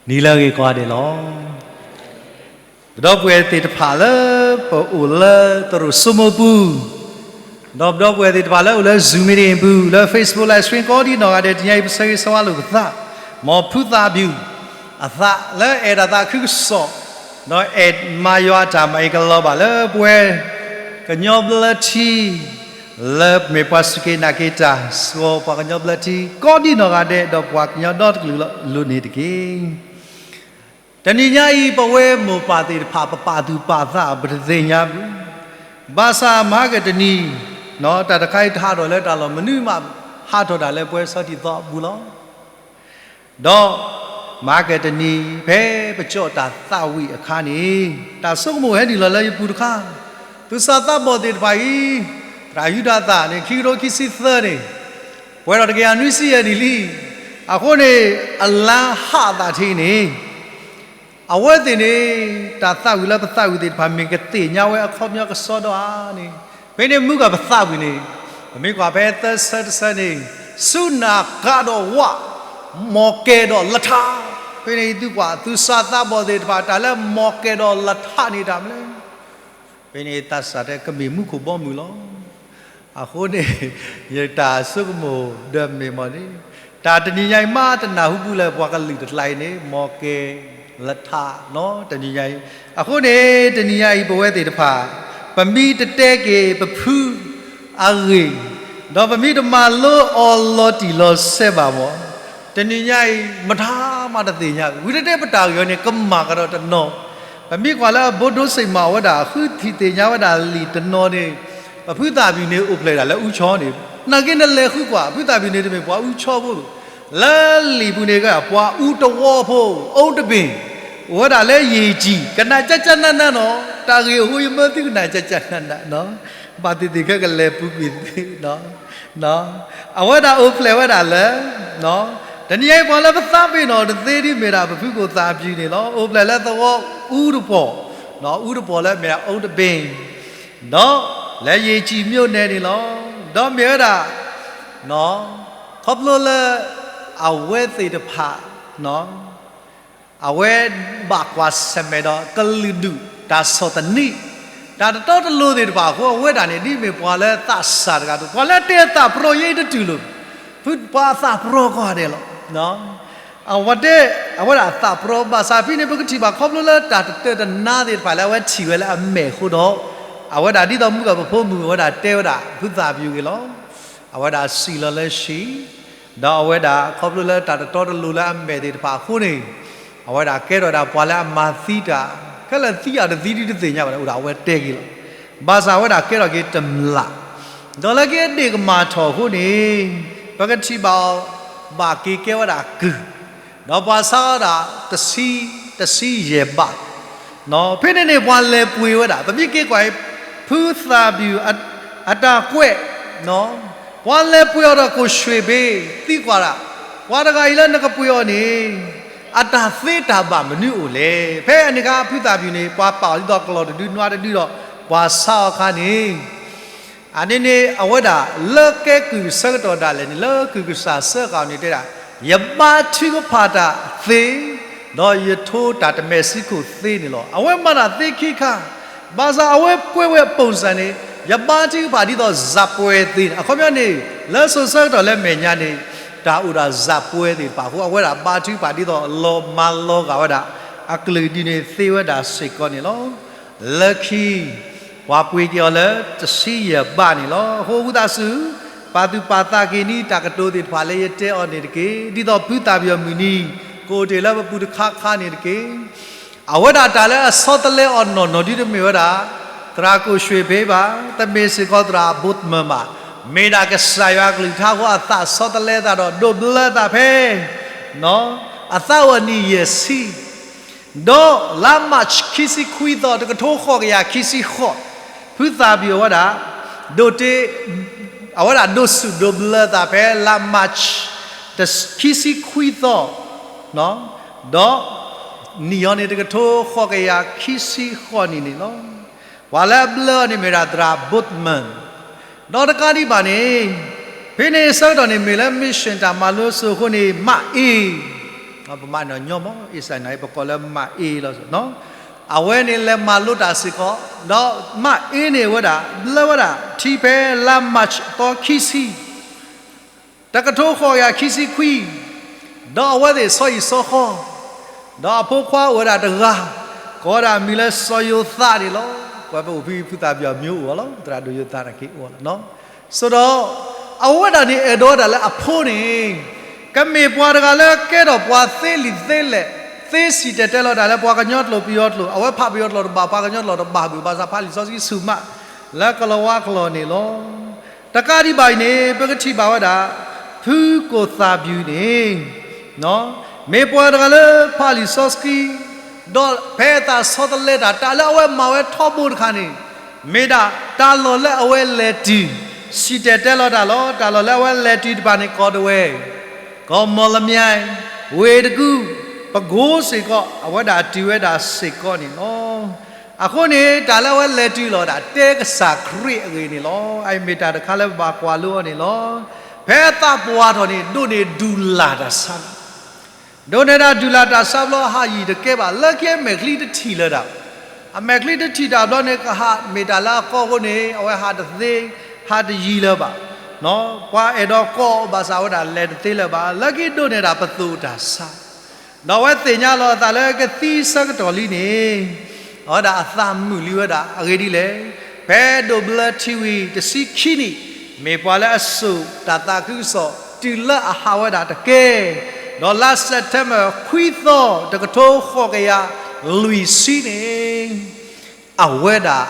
နံၤလၢအဂ့ၤကိးဂၤဒဲးလီၤ. ပဒီပုၢ်ဝဲၢ်သ့ၣ်တဖၣ်လၢ ပအိၣ်လၢသရိာ်စိမိၢ်ပူၤ, ဒီးပဒီပုၢ်ဝဲၢ်သ့ၣ်တဖၣ်လၢအိၣ်လၢ Zoom meeting ပူၤ, လၢ Facebook live stream ကိးဒံနီၢ်ဂၤဒဲး တနံၤအံၤ ပဆၢဂ့ၤဆၢဝါလိာ်ပသး, မ်ဖုသးပျူၤ အသးလၢအဲၣ်ဒိးသးခုကစီၣ်, ဒီးအဲၣ်မၤယွၤအတၢ်မၤအံၤကလီၤဘၣ်လၢပဝဲ ကညီဘျၢထံ လၢမ့ၢ်ပှၤစူၢ်က့ၤနာ်က့ၤတၢ် စှီၤပှၤကညီဘျၢထံ ကိးဒံနီၢ်ဂၤဒဲး ဒီးပှၤကညီဒီတကလုာ်လၢအလိၤန့ၣ်တက့ၢ်. တနံၤညါအံၤ ပဝဲမိၢ်ပၢ်သ့ၣ်တဖၣ် ပပာ်သူၣ်ပာ်သး ပတသ့ၣ်ညါဘၣ်. ဘၣ်ဆၣ်မဟါကတနံၤ တၢ်တခါအံၤတဟးထီၣ်လၢတၢ်လီၢ် မနုၤမး ဟးထီၣ်ဒၣ်လၢပဝဲဆီထံသီအပူၤလီၤ. ဒီးမဟါကတနံၤ ဖဲပကၠီၣ်တၢ်သးဝံၣ်အခါန့ၣ် တၢ်ဆိကမိၣ်ဟဲနုာ်လီၤလၢယပူၤတခါ, သူၣ်စၢ်သးဘီၣ်သ့ၣ်တဖၣ်အံၤ သရၣ်ယူဒၤသၣ်န့ၣ် ခံကထိခံဆံသၢန့ၣ် ပှဲၤဒီးတကယၤနွံဆံယဲၢ်နံၣ်လံ. အဃိန့ၣ် အလါဟးသးထံးန့ၣ် အဝဲသ့ၣ်န့ၣ် တၢ်သးဝံၣ်လၢပသးဝံၣ်သ့ၣ်တဖၣ် မ့ၢ်ကသ့ၣ်ညါဝဲအခီပညီကစီဒီဧါန့ၣ်, ဖဲန့ၣ်မုၢ်ကပသးဝံၣ်န့ၣ် ပမ့ၢ်ကွၢ်ဖဲသၢဆၢတဆၢန့ၣ် စူနၢကၤဒီးဝး မီၢ်ကဲၤဒီးလထး, ဖဲန့ၣ်သုကွၢ် သူၣ်စၢ်သးဘီၣ်သ့ၣ်တဖၣ် တၢ်လၢမီၢ်ကဲၤဒီးလထးန့ၣ်တၢ်မနုၤလဲၣ်. ဖဲန့ၣ်သးစၢ်တဲကမ့ၢ်မူခိၣ်ဘီမုၢ်လီၤ. အဃိန့ၣ် ယတၢ်ဆိကမိၣ်ဒီးမ့ၢ်မ့ၢ်န့ၣ် တၢ်တနံၤညါအံၤမး တနၢ်ဟူပူၤလၢပှၤကလုာ်တကျါအံၤန့ၣ် မီၢ်ကဲၤလထးနီၤ တနံၤညါအံၤ. အဃိန့ၣ် တနံၤညါအံၤ ပဝဲသ့ၣ်တဖၣ် ပမ့ၢ်တတဲက့ၤပဖုအဂ့ၢ် ဒီးပမ့ၢ်တမၤလိအီၤလီၤတံၢ်လီၤဆဲးဘၣ်မး တနံၤညါအံၤ မတၤမးတသ့ၣ်ညါ, ဝံၤတတဲပတၢ်ဂ့ၢ်အီၤန့ၣ် ကမၣ်ကဒီးတနီၤ, ပမ့ၢ်ကွၢ်လၢအဘိဒိစ့ၣ်မး အဝဲဒၣ်ဃုထံၣ်သ့ၣ်ညါဝဲဒၣ်လံာ်တနီၤန့ၣ်, ပဖုသးပျုၢ်န့ၣ် အိၣ်ဖျဲၣ်ဒၣ်လၢအူဆီန့ၣ်, နာ်က့နလဲၤဃုကွၢ် ဖုသးပျုၢ်န့ၣ်တမ့ၢ်ပှၤအူဆီဖိ, လၢလံာ်ပူၤန့ၣ် ပှၤအူတဝီဖိ အိၣ်တဘ့ၣ်, အိၣ်ဝဲဒၣ်လၢယံာ်ကံၢ် ကနၣ်ကၠၢ်ကၠၢ်နးနးနီၤ, တၢ်ဂ့ၢ်အဃိယမၢသုကနၣ်ကၠၢ်ကၠၢ်နးနးနီၤ, ဘၣ်သ့ၣ်သ့ၣ်ခဲကလဲၤပူၤကွံာ်သ့နီၤ အဝဲဒၣ်အိၣ်ဖျဲၣ်ဝဲဒၣ်လၢ, တနံၤအံၤပှၤလၢပသးပ့ၤနီၣ်တသ့ဒ်မ့ၢ်ဒၣ် ပဖုကိၣ်သးပျုၢ်န့ၣ်လီၤ. အိၣ်ဖျဲၣ်လၢသဝီအူတပီၢ်, အူတပီၢ်လၢမ့ၢ်ဒၣ်အိၣ်တဘ့ၣ်, ဒီးလၢယံာ်ကံၢ်မၠိၣ်နဲၣ်န့ၣ်လီၤ. ဒီးမ့ၢ်ဝဲဒၣ် ခီဖျိလၢ အဝဲသ့ၣ်တဖၣ် အဝဲဘၣ်ကွၢ်ဆၢၣ်မဲာ်ဒီးကလုာ်ဒူၣ်တၢ်ဆီၣ်သနံး, တၢ်တတီတလိၤသ့ၣ်တဖၣ်အဃိ အဝဲဒၣ်န့ၣ် ဒ်မ့ၢ်ပှၤလၢသးစၢ်တဂၤအသိး ပှၤလၢတဲအသးပြီယဲအံၤတတူၢ်လိာ်, ဖုပှၤအသးပြီကိးဂၤဒဲးလီၤ. အဝဲတဲ အဝဲဒၣ်အသးပြီဘၣ်ဆၣ်ဖဲန့ၣ် ပကထံၣ်ဘၣ်ခီဖျိလၢတၢ်တတၢၢ်တနါသ့ၣ်တဖၣ်လၢအဝဲထံၣ်ဝဲလၢအမဲာ်အဃိဒီး အဝဲဒၣ်ဒ်သိးမုၢ်ကပဖိမုၣ် အဝဲဒၣ်တဲဝဲဒၣ်ဖုသးပျုၢ်ဂ့ၤလီၤ. အဝဲဒၣ်စံၣ်လီၤလၢဟံၣ်, ဒီးအဝဲဒၣ်ခီဖျိလၢတၢ်တတီတလိၤလၢအမဲာ်သ့ၣ်တဖၣ်အဃိန့ၣ်, အဝဲဒၣ်ကဲထီၣ်ဒၣ်ပှၤလၢအမၤသံတၢ်, ခဲလၢာ်သံဧါတသံဒုတသ့ၣ်ညါဘၣ်န့ၣ် အိၣ်ဒၣ်အဝဲတဲက့ၤလီၤ. ဘၣ်ဆၣ်အဝဲဒၣ်ကဲထီၣ်က့ၤတမျၢ်, ဒီးလၢက့ၤအဒ့ၣ်ကမၣ်ထီၣ်အဃိန့ၣ်, ပကထံၣ်ဘၣ်အီၤ ဘၣ်က့ၤကဲဝဲဒၣ်ကုၢ်, ဒီးပှၤဆါအီၤဒၣ်တဆံ, တဆံယဲၢ်ဘး, ဖဲန့ၣ်န့ၣ် ပှၤလဲၤပှ့ၤဝဲဒၣ်, ပမ့ၢ်က့ၤကွၢ်အံၤ ဖုသးပျုၢ်အတၢ်ကွဲး, ပှၤလဲၤပှ့ၤအီၤဒီးကိၣ်ရွှ့ၣ်ဘ့ သံကွၢ်ဒၣ်, ပှၤတဂၤအံၤလၢနကပှ့ၤအီၤန့ၣ် အတၢ်သ့တၢ်ဘၣ်မနုၤအိၣ်လဲၣ်. ဖဲအန့ၣ်အခါ ဖုသးပျုၢ်န့ၣ် ပှၤပာ်အီၤဒ်သိးကလီၢ်တဒု နွါတဒုဒီး ပှၤဆါအီၤအခါန့ၣ် အန့ၣ်န့ၣ် အဝဲဒၣ်လၢကဲကုၢ်ဆၢကတီၢ်ဒၣ်လဲာ်န့ၣ် လၢကုၢ်ကစၢ်စၢဃာ်န့ၣ်တဲဒၣ်, ယဘါထုကဖၣ်တၢ်သ့, ဒီးယထိတၢ်တမဲာ်ဆံးခိၣ်သ့န့ၣ်လီၤ. အဝဲမၤတၢ်သ့ခံခါ, ဘၣ်ဆၣ်အဝဲကွဲးဝဲအပိၢ်စၢ်န့ၣ် ယဘါထုကဖၣ်ဒ်သိးစၢ်ပှဲၤသ့န့ၣ်, အခီပညီန့ၣ် လၢစိၤဆၢကတီၢ်လၢမဲာ်ညါန့ၣ် တၢ်အိၣ်ဒၣ်စၢ်ပှဲၤသ့ၣ်တဖၣ်အဃိ အဝဲဒၣ်ဘါထုကဖၣ်ဒ်သိးလီၤမၤလီၤဂာ်ဝဲဒၣ် အကလုာ်ဒ်န့ၣ်သ့ဝဲဒၣ်စ့ၢ်ကီးန့ၣ်လီၤ. လၢခံ ပှၤပှ့ၤက့ၤအီၤလၢတဆံယဲၢ်ဘးန့ၣ်လီၤ. အဃိဝံသးစူၤ ပာ်သူၣ်ပာ်သးက့ၤန့ၢ်တၢ်ကတိၤသ့ၣ်တဖၣ်လၢယတဲအီၤန့ၣ်တက့ၢ်. ဒ်သိးဖုသးပျုၢ်အမုၢ်နံၤ ကအိၣ်တ့ၢ်လၢပပူၤတခါခါန့ၣ်တက့ၢ်. အဝဲဒၣ်တၢ်လၢအဆီတလဲအီၤနီၢ်နီၢ်ဒ်တမ့ၢ်ဝဲဒၣ် သရၣ်ကိၣ်ရွှ့ၣ်ဘ့ဘၣ်, တမ့ၢ်စ့ၢ်ကီးသရၣ်ဘိးတမၢၣ်ဘၣ်, မ့ၢ်ဒၣ်ကစၢ်ယွၤအကလုၢ်ကထါအဃိ အသးဆီတလဲသးဒီးဒိးဘျၢသးဖဲ အသးအိၣ်အနံၣ်ယဲၢ်ဆံ ဒီးလါမၢ်ၡးခံဆံခွံသီ တကထိဃိးကယၤခံဆံဃိး, ဖုသးပျုၢ်အဝဲဒၣ် ဒိးတ့ အဝဲဒၣ်ဒိးဆူၣ်ဒိးဘျၢသးဖဲလါမၢ်ၡး ခံဆံခွံသီ, ဒီးနံၣ်အီၤန့ၣ် တကထိဃိးကယၤခံဆံဃိးနံၣ်န့ၣ်လီၤ. ပှၤလၢအဘျၢအီၤန့ၣ်မ့ၢ်ဒၣ်သရၣ်ဘိးတမၢၣ်, ဒီးတကးဒံးဘၣ်န့ၣ် ဖဲန့ၣ်ဆၢကတီၢ်န့ၣ် မ့ၢ်လၢ mission တၢ်မၤလိစိၤအဃိန့ၣ် မးအ့ၣ် ပမၤနီၣ်ညီမး အ့စၢ်နၤအံၤ ပကိးလၢမၤအ့လီၤ. အဝဲန့ၣ်လဲၤမၤလိတၢ်စ့ၢ်ကီး, ဒီးမၤအ့န့ၣ်ဝဲဒၣ် ဘျၢဝဲဒၣ် ထံဖဲလါ March သီခံဆံ တကထိဃိးကယၤခံဆံခွံ, ဒီးအဝဲသ့ၣ်ဆီဟံၣ်ဆီဃီ, ဒီးအဖိခွါအိၣ်ဝဲဒၣ်တဂၤ, ကိးဝဲဒၣ်မံၤလၢစီၤယိၤသးန့ၣ်လီၤ. ပဝဲပအိၣ်ဖဲဖုသၣ်ပယီၤမံၤအိၣ်လီၤ, သရၣ်ဒိၣ်ယိၤသးန့ၣ်က့ၤအိၣ်လီၤ. ဆိုတော့ အဝဲဒၣ်န့ၣ်အဲၣ်ဒိးဝဲဒၣ်လၢအဖိန့ၣ် ကမ့ၢ်ပှၤတဂၤလၢကဲထီၣ်ပှၤသ့လံာ်သ့လဲၢ်, သ့စံၣ်တဲၤတဲလီၤတၢ်လၢပှၤကညီကျိာ်ပယီၤကျိာ်, အဝဲဖးပယီၤကျိာ်တဘၣ် ပှၤကညီကျိာ်တဘၣ်ဘၣ်, ဘၣ်ဆၣ်ဖးလံာ်စီဆှံဆူၣ်မး လၢကလၤဝါကျိာ်န့ၣ်လီၤ. တကးဒံးဘၣ်အံၤန့ၣ် ပကထံၣ်ဘၣ်ဝဲဒၣ် ဖုကိၣ်သၣ်ဘျုးန့ၣ် မ့ၢ်ပှၤတဂၤလၢဖးလံာ်စီဆှံ, ဒီးဖဲအသးဆီတလဲတၢ် တၢ်လၢအဝဲမၤဝဲထီဘိတခါန့ၣ် မ့ၢ်ဒၣ်တၢ်လီၢ်လၢအဝဲလဲၤတုၤ စံၣ်တဲၤတဲလီၤတၢ်လီၤ. တၢ်လီၢ်လၢအဝဲလဲၤတုၤတဖၣ်န့ၣ် ကီၢ်ဒဝဲၢ်, ကီၢ်မီၢ်လမၠဲၣ်, ဝ့ၢ်တကူၣ်, ပကိစ့ၢ်ကီး အဝဲဒၣ်တုၤဝဲဒၣ်စ့ၢ်ကီးန့ၣ်လီၤ. အဃိန့ၣ် တၢ်လၢအဝဲလဲၤတုၤလီၤဒၣ် တဲကစၢ်ခရံာ်အဂ့ၢ်န့ၣ်လီၤ. အအံၤမ့ၢ်တၢ်တခါလၢပဘၣ်ကွၢ်လိအီၤန့ၣ်လီၤ. ဖဲအသးပှၢ်ထီၣ်န့ၣ် ဒိးန့ၢ်ဒုၣ်လၢ်တၢ်ဆါ ဒိးန့ၢ်ဒၣ်ဒုၣ်လၢ်တၢ်ဆါဘျီ ဟးယံာ်တကဲဘၣ် လၢခံအမဲာ်ချံတထံၣ်လၢၤဒၣ်, အမဲာ်ချံတထံၣ်တၢ်ဘျီန့ၣ် ကဟးမ့ၢ်တၢ်လၢအကီအဃိန့ၣ် အဝဲဟးတသ့, ဟးတယံၤလၢၤဘၣ်. ပှၤအဲၣ်ဒိးကိးအီၤဘၣ်ဆၣ် အဝဲဒၣ်လဲၤတသ့လၢၤဘၣ်. လၢခံဒိးန့ၢ်ဒၣ်ပသိးတၢ်ဆါ ဒီးအဝဲသ့ၣ်ညါလီၤအသးလၢကသံဆၢကတီၢ်လံန့ၣ် အဝဲဒၣ်အသးမုာ်လံဝဲဒၣ် အဂ့ၢ်ဒ်လဲၣ်, ဖဲဒိးဘျၢထံဝံၤတဆံခံနံၣ် မ့ၢ်ပှၤလၢအစိာ်တၢ်သးခုကစီၣ် တုၤလၢအဟးဝဲဒၣ်တကဲ, ဒီးလါ September ခွံသီ တကထိဃိးကယၤလွံၢ်ဆံန့ၣ် အဝဲဒၣ်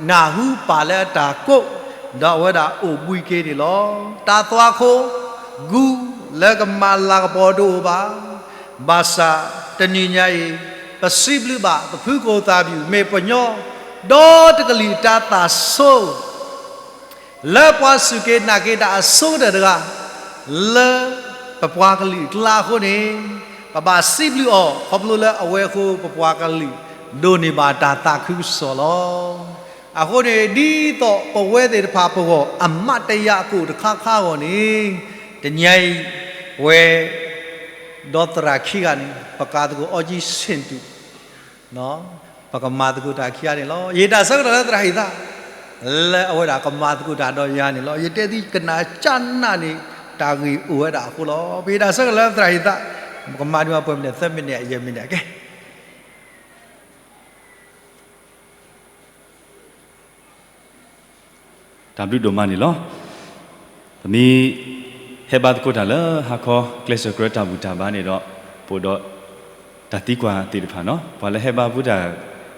နၢ်ဟူပၢ်လၢအတၢ်ကိး, ဒီးအဝဲဒၣ်အိၣ်ဘှံးက့ၤန့ၣ်လီၤ. တၢ်သွၣ်ခိၣ် ဂုၤ လၢကမၤလၤကပီၤတအိၣ်ဘၣ်. ဘၣ်ဆၣ်တနံၤညါအံၤ ပစံးဘျုးဘၣ် ပဖုကိၣ်သၣ်ဘျုး မ့ၢ်ပှၤကညီ ဒီတကလုာ်တၢ်သးဆိ လၢပှၤစူၢ်က့ၤနာ်က့ၤတၢ်အဆိကတၢၢ်တဂၤ လၢပပှၤကလုာ်အကျါအဃိန့ၣ် ပဘၣ်စံးဘျုးအီၤ ခီဖျိလၢအဝဲအဃိ ပပှၤကလုာ် ဒိးန့ၢ်ဘၣ်တၢ်သးခုကစီၣ်လီၤ. အဃိန့ၣ် ဒ်သိးပဝဲသ့ၣ်တဖၣ်ပဂီၢ် အမၤတယာ်အကိၣ်တခါခါအဂီၢ်န့ၣ် တနံၤအံၤ ပဝဲ ဒီးသရၣ်ခံဂၤန့ၣ် ပကၤသကိးအီကံစ့ၣ်တူး ပကမၤသကိးတၢ်ခံဂၤန့ၣ်လီၤ. ယတၢ်ဆၢကတီၢ်လၢသရၣ်ဟ့ၣ်သး လၢအဝဲဒၣ်ကမၤသကိးတၢ်ဒီးယၤန့ၣ်လီၤ. ယတဲသံကနၣ်ကၢ်နၢ်န့ၣ် တၢ်ဂ့ၢ်အိၣ်ဝဲဒၣ်အဃိလီၤ. ပယတၢ်ဆၢကတီၢ်လၢသရၣ်ဟ့ၣ်သး ပကမၤဒံးဘၣ်ပှဲၤမံးနံး သၢမံးနံး ယဲၢ်မံးနံး ကဲ တၢ်ဘျုးဒိၣ်မးန့ၣ်လီၤ. ပမ့ၢ်ဟဲဘါသကိးတၢ်လၢဟါခီ ကျဲးစၢးကြၢးတၢ်ဘူၣ်တၢ်ဘါန့ၣ်ဒီး ပအိၣ်ဒီးတၢ်သံကွၢ်သ့ၣ်တဖၣ်နီၤ, ပှၤလၢဟဲဘါဘူတၢ်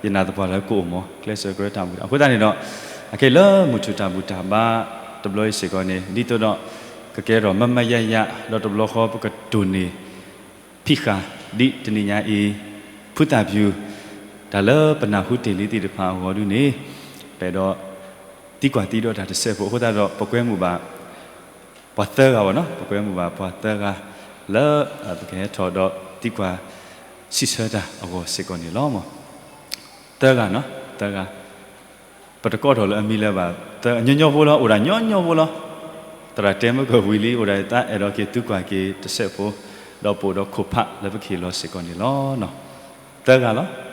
ယနာ်သပှၢ်လၢကအိၣ်မး ကျဲးစၢးကြၢးတၢ်ဘူၣ်တၢ်, အဃိသတးန့ၣ်ဒီး အခဲလၢမုၢ်ထူၣ်တၢ်ဘူၣ်တၢ်ဘါတဘျီအံၤစ့ၢ်ကီးန့ၣ် ဒ်သိးဒီး ကကဲထီၣ်မးမးယါယါ ဒီးတဘျီဃီပကတိၢ်န့ၢ် ဖံးဃာ် ဒ်တနံၤညါအံၤ ဖုသၣ်ဖၠူၣ် တၢ်လၢပနၢ်ဟူတ့ၢ်လံသ့ၣ်တဖၣ်အဂီၢ်ဒုန့ၣ် ပအဲၣ်ဒိး သံကွၢ်သံဒီးတၢ်တစဲးဖိအဃိသတးဒီး ပကွဲမုာ်ဘၣ် ပှၤသၢဂၤဘၣ်နီၤ, ပကွဲမုာ်ဘၣ်ပှၤသၢဂၤ လၢ ပကဟဲထီၣ်ဒီးသံကွၢ်စံးဆၢတၢ်အဂီၢ်စ့ၢ်ကီးန့ၣ်လီၤ. သၢဂၤနီၤ, သၢဂၤ ပတကိးထီၣ်လၢအမံၤလၢၤဘၣ်, သၢ ညီညီဖိလီၤ, အိၣ်ဒၣ်ညီညီဖိလီၤ. သရၣ်တဲမုၢ်ကဝံၤလံ အိၣ်ဒၣ်ယသးအဲၣ်ဒိးက့ၤသံကွၢ်က့ၤတစဲးဖိ, ဒီးပအိၣ်ဒီးခိၣ်ဖးလၢပကဟ့ၣ်လီၤစ့ၢ်ကီးန့ၣ်လီၤ. သၢဂၤလီၤ.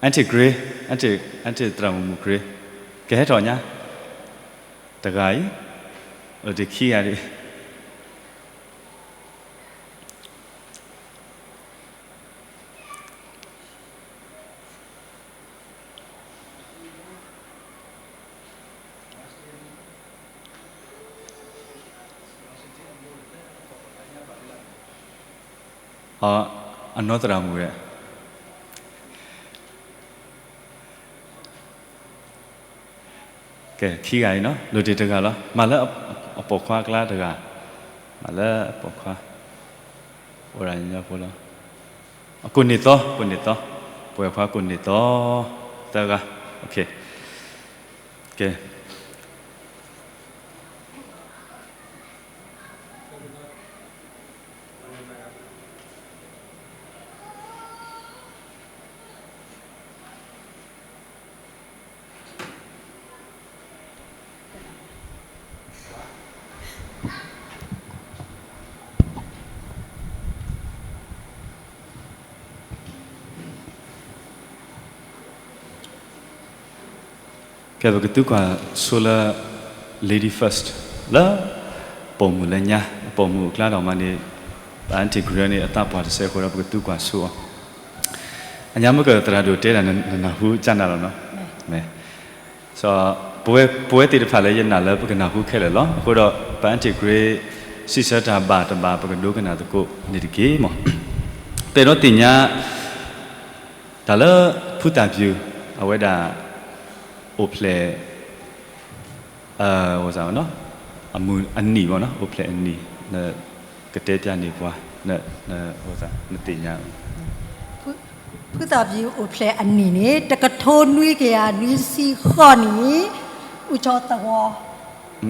အၣ်ထံၣ် Grace, အၣ်ထံၣ်, အၣ်ထံၣ်သရၣ်မုၣ်မုၣ် Grace, ကဟဲထီၣ်ညါ, တဂၤအံၤ, အိၣ်တ့ၢ်ခံဂၤဒံး. အနီၢ်သရၣ်မုၣ်ဝဲ ကဲ ခံဂၤအံၤနီၤ, လိၣ်တ့ၢ်တဂၤလီၤ. မၤလၢအပိာ်ခွါအကျါတဂၤ, မၤလၢအပိာ်ခွါ, အိၣ်ဒၣ်ညီဖိလီၤ. အကိၣ်န့ၢ်သီ, ကိၣ်န့ၢ်သီ, ပဝဲၢ်ခွါကိၣ်န့ၢ်သီ, သၢဂၤ, ကဲ ကဲ ပကသံကွၢ်ဆိလၢ Lady First လၢ ပိာ်မုၣ်လၢညါ အပိာ်မုၣ်အကျါဒီးမးန့ၣ် ပ Aunty Grace န့ၣ် အသးပှၢ်တစဲးအဃိဒီး ပကသံကွၢ်ဆိအီၤ. အညါမ့ၢ်ကသရၣ်ဒိၣ်တဲဒၣ် နနၢ်ဟူကနၣ်လီၤနီၤ. မ့ၢ် ပဝဲသ့ၣ်တဖၣ်လၢယနာ်လၢပကနၢ်ဟူခဲလၢာ်လီၤ. အဃိဒီး ပ Aunty Grace စံးဆၢတၢ်ဘၣ်တဘၣ် ပကဒိကနၣ်သကိးန့ၣ်တက့ၢ်မး. ပအဲၣ်ဒိးသ့ၣ်ညါ တၢ်လၢ ဖုသၣ်ပျုၢ် အဝဲဒၣ် အိၣ်ဖျဲၣ် အမုၢ်အနံၣ်ဘၣ်နီၤ, အိၣ်ဖျဲၣ်အနံၣ် ကတဲပျၢ်န့ၢ်ပှၤ နသ့ၣ်ညါ ဖုသၣ်ပျုၢ်အိၣ်ဖျဲၣ်အနံၣ်န့ၣ် တကထိနွံကယၤနွံဆံဃိးနံၣ်, အူဆီသဝီ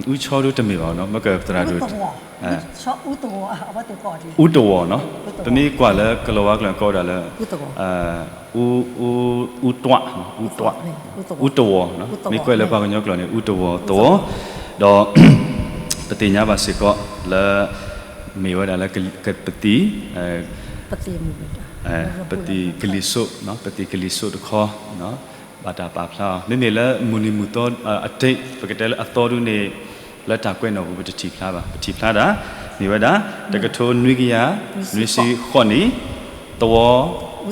အူဆီဒုတမ့ၢ်ဘၣ်နီၤ, မ့ၢ်ကသရၣ်ဒိၣ် အူတဝီၢ်နီၤ, ပမ့ၢ်ကွၢ်လၢကလီၤဝါကျိာ်န့ၣ် ကိးဝဲဒၣ်လၢ အူတွး, အူတွး, မ့ၢ်ကွဲးလၢပှၤကညီကျိာ်န့ၣ် အူတဝီၢ်သဝီ, ဒီး ပသ့ၣ်ညါဘၣ်စ့ၢ်ကီးလၢ မ့ၢ်ဝဲဒၣ်လၢ ပသံၣ် ပသံၣ်ကလံၤစိး, ပသံၣ်ကလံၤစိးတခီ ဘၣ်တၢ်ပာ်ဖျါအီၤ, မ့မ့ၢ်လၢမုၢ်နံၤမုၢ်သီ အတ့ ပကတဲလၢအသီဒုန့ၣ် လၢတၢ်ကွဲးနီၣ်ပူၤ ပတထံၣ်ဖျါဘၣ်, ပထံၣ်ဖျါဒၣ် မ့ၢ်ဝဲဒၣ် တကထိနွံကယၤ နွံဆံဃိးနံၣ် သဝီ,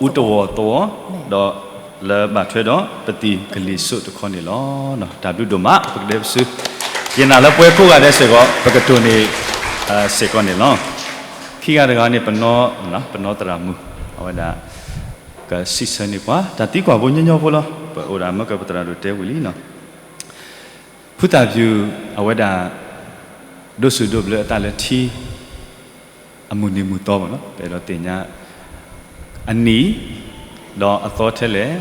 အူတဝီၢ်သဝီ, ဒီးလၢဘၣ်ထွဲဒီး ပသံၣ်ကလံၤစိးတခီန့ၣ်လီၤ. တၢ်ဘျုးဒိၣ်မး ပကဒဲပစု, ယနာ်လၢပဝဲကိးဂၤဒဲးစ့ၢ်ကီး ပကတိၢ်န့ၢ် စ့ၢ်ကီးန့ၣ်လီၤ. ခံဂၤတဂၤန့ၣ် ပနီၢ်သရၣ်မုၣ် အဝဲဒၣ် ကစံးဆၢန့ၢ်ပှၤ တၢ်သံကွၢ်ဖိညီညီဖိလီၤ. ပအိၣ်ဒၣ်မ့ၢ်ကပသရၣ်ဒိၣ်တဲဝံၤလံနီၤ. ဖုသၣ်ပျုၢ် အဝဲဒၣ် ဒိးစူးဒိးဘျၢအသးလၢထံ အမုၢ်နံၤမုၢ်သီဘၣ်နီၤ, ပအဲၣ်ဒိးသ့ၣ်ညါ အနံၣ် ဒီးအသီထဲလဲၣ်,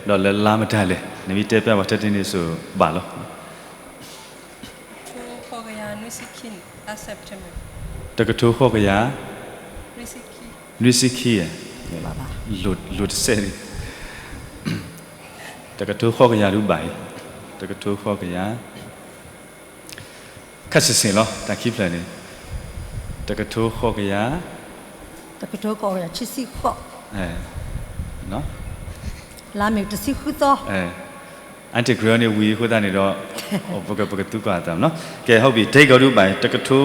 ဒီးလၢလါမတၤလဲၣ်, နမ့ၢ်တဲပျၢ်ပှၤထဲတန့ၣ်စိၤဘၣ်လီၤ. တကထိဃိးကယၤ နွံဆံခံ, လိၤတစဲးန့ၣ်, တကထိဃိးကယၤဒုးဘၣ်အံၤ, တကထိဃိးကယၤ ခက်ဆ့ဆ့လီၤ တၢ်ခံဖျၢၣ်န့ၣ်, တကထိဃိးကယၤ, တကထိဃိးကယၤ ခံဆံဃိး, လါမ့ၤတဆံဃုသီ, Aunty Grace န့ၣ်ဝံၤအဃိသတးန့ၣ်ဒီး ပက ပကသူကွၢ်အသးနီၤ, ကဲ ဟုတ်ပြီ take ဒုးဘၣ် တကထိ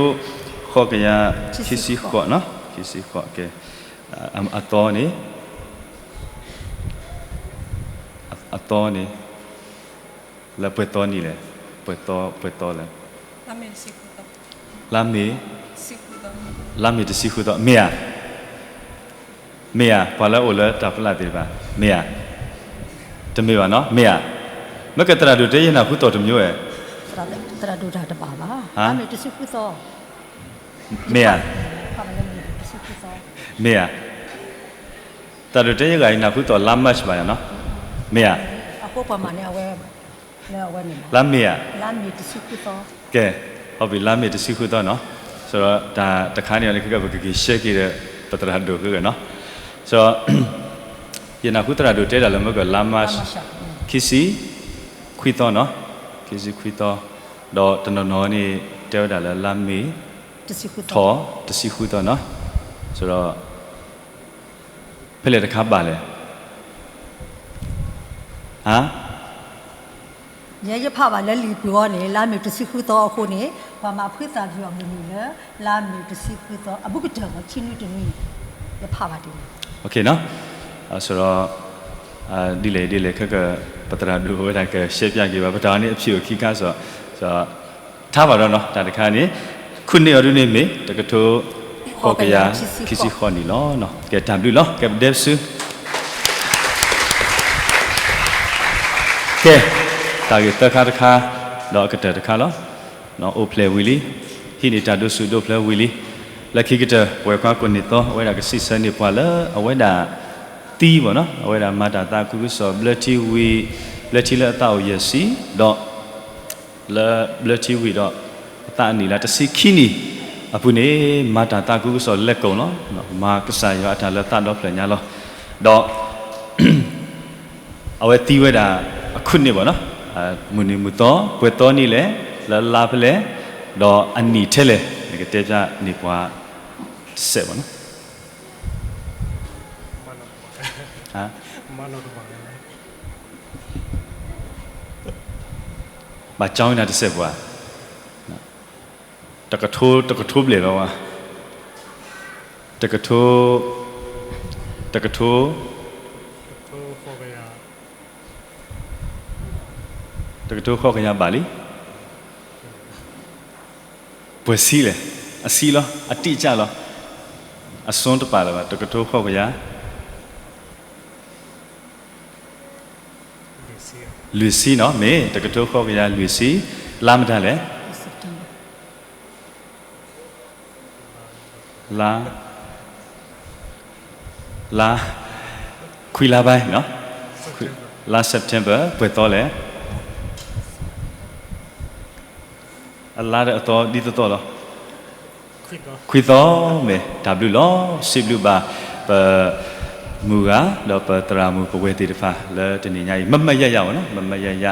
ဃိးကယၤ ခံဆံဃိးနီၤ, ခံဆံဃိး ကဲ, အသီန့ၣ် အသီန့ၣ် လၢပှဲၤသီနံၤလဲၣ်, ပှဲၤသီ ပှဲၤသီလဲၣ်, လါမ့ၤ, လါမ့ၤတဆံဃုသီ, မ့ၢ်ဧါ, မ့ၢ်ဧါ, ပှၤလၢအိၣ်လၢတၢ်ဖီလာ်သ့ၣ်တဖၣ် မ့ၢ်ဧါ, တမ့ၢ်ဘၣ်နီၤ မ့ၢ်ဧါ, မ့ၢ်ကသရၣ်ဒိၣ်တဲယနၢ်ဟူသီၣ်တမံၤဝဲ, သရၣ်ဒိၣ်တၢ်တဘၣ်ဘၣ်, လါမ့ၤတဆံဃုသီ, မ့ၢ်ဧါ, မ့ၢ်ဧါ, သရၣ်ဒိၣ်တဲယဂၤအံၤနၢ်ဟူသီၣ်လါ March ဘၣ်ယၤနီၤ, မ့ၢ်ဧါ, လါမ့ၤဧါ, ကဲ, ဟုတ်ပြီ လါမ့ၤတဆံဃုသီနီၤ, ဆိုတော့ တၢ်တခါန့ၣ်အီၤန့ၣ် ခဲကဲ ပကက့ၤရှဲက့ၤဒီး ပသရၣ်ဒိၣ်ခဲကဲနီၤ, ဆိုတော့ ယနၢ်ဟူသရၣ်ဒိၣ်တဲဒၣ်လၢမ့ၢ်ကလါ March ခံဆံခွံသီနီၤ, ခံဆံခွံသီ, ဒီးတနီၤနီၤန့ၣ် တဲဝဲဒၣ်လၢလါမ့ၤ ထီၣ်တဆံဃုသီနီၤ, ဆိုတော့ ဖဲလဲၣ်တခါဘၣ်လဲၣ်, ဟါ ယဲယဖးဘၣ်လၢလံာ်ပူၤအီၤန့ၣ် လါမ့ၤတဆံဃုသီအဃိန့ၣ် ပှၤမၤဖုသၣ်ပျုၢ်အမုၢ်နံၤလၢ လါမ့ၤတဆံဃုသီ အဘူးကတၢၢ်မ့ၢ် ဆံနွံတနွံ, ယဖးဘၣ်ဒ်န့ၣ်, ဆိုတော့ ဒ်လဲၣ်ဒ်လဲၣ် ခဲကဲ ပသရၣ်ဒိၣ်ဝဲဒၣ်ကရှဲပၠးက့ၤဘၣ် ပတၢ်အီၤန့ၣ်အဖံးအိၣ်ခံခါ ဆိုတော့ ထါဘၣ်ဒီးနီၤ တၢ်တခါန့ၣ် ခုနှစ်အီၤဒုန့ၣ်မ့ၢ် တကထိဃိးကယၤခံဆံဃိးနံၣ်လီၤ. ကဲတၢ်ဘျုးလီၤ ကဲပဒဲပစု ကဲ တၢ်ဂ့ၢ်သၢခါတခါ ဒီးအကတၢၢ်တခါလီၤ. အိၣ်ဖျဲၣ်ဝံၤလံ, ဟံးန့ၢ်တၢ်ဒိးဆူၣ်ဒိးဖျဲးဝံၤလံ, လၢခံကတၢၢ် ပဝဲခွါကိးနံၣ်သီ အဝဲဒၣ်ကစံးဆၢန့ၢ်ပှၤလၢအဝဲဒၣ်သံဘၣ်နီၤ, အဝဲဒၣ်မၤတၢ်သးခုကစီၣ် ဘျၢထံဝံၤ, ဘျၢထံလၢအသးအိၣ်ယဲၢ်ဆံ, ဒီး လၢဘျၢထံဝံၤဒီး အသးအနံၣ်လၢတဆံခံနံၣ်အပူၤန့ၣ် မၤတၢ်သးခုကစီၣ်လဲၤကိာ်လီၤ. မၤကစၢ်ယွၤအတၢ်လၢသးဒီဖျၢၣ်ညါလီၤ. ဒီး အဝဲသံဝဲဒၣ် အခုန့ၣ်ဘၣ်နီၤ, မုၢ်နံၤမုၢ်သီ ပှဲၤသီနံၤလဲၣ်, လၢလါဖဲလဲၣ်, ဒီးအနံၣ်ထဲလဲၣ် နကတဲပျၢ်န့ၢ်ပှၤတစဲးဘၣ်နီၤ. မၤနီၣ်တဘၣ်, မၤနီၣ်တဘၣ်, ဘၣ်ကၠီနၤတစဲးပှၤ, တကထိ တကထိဘျဲၣ်လီၤဝဲ, တကထိ တကထိ တကထိဃိးကယၤဘၣ်လံ. ပှဲၤဆံလဲၣ်, အဆံလီၤ, အတိအကျလီၤ, အစွန်းတပာ်လၢၤဘၣ်, တကထိဃိးကယၤ လွံၢ်ဆံနီၤ, မ့ၢ်တကထိဃိးကယၤလွံၢ်ဆံ, လါမတၤလဲၣ်, လါ လါ ခွံလါဘၣ်နီၤ, လါ September ပှဲၤသီလဲၣ်, အလါဒီးအသီဒ်သိးသိးလီၤ. ခွံသီမ့ၢ်, တၢ်ဘျုးလီၤ, စံးဘျုးဘၣ် ပ မုၢ်ဂၤ ဒီးပသရၣ်မုၣ်ပဝဲၢ်သ့ၣ်တဖၣ်လၢတနံၤညါအံၤ မ့မ့ၢ်ယဲယဲဝဲနီၤ, မ့မ့ၢ်ယဲယဲ,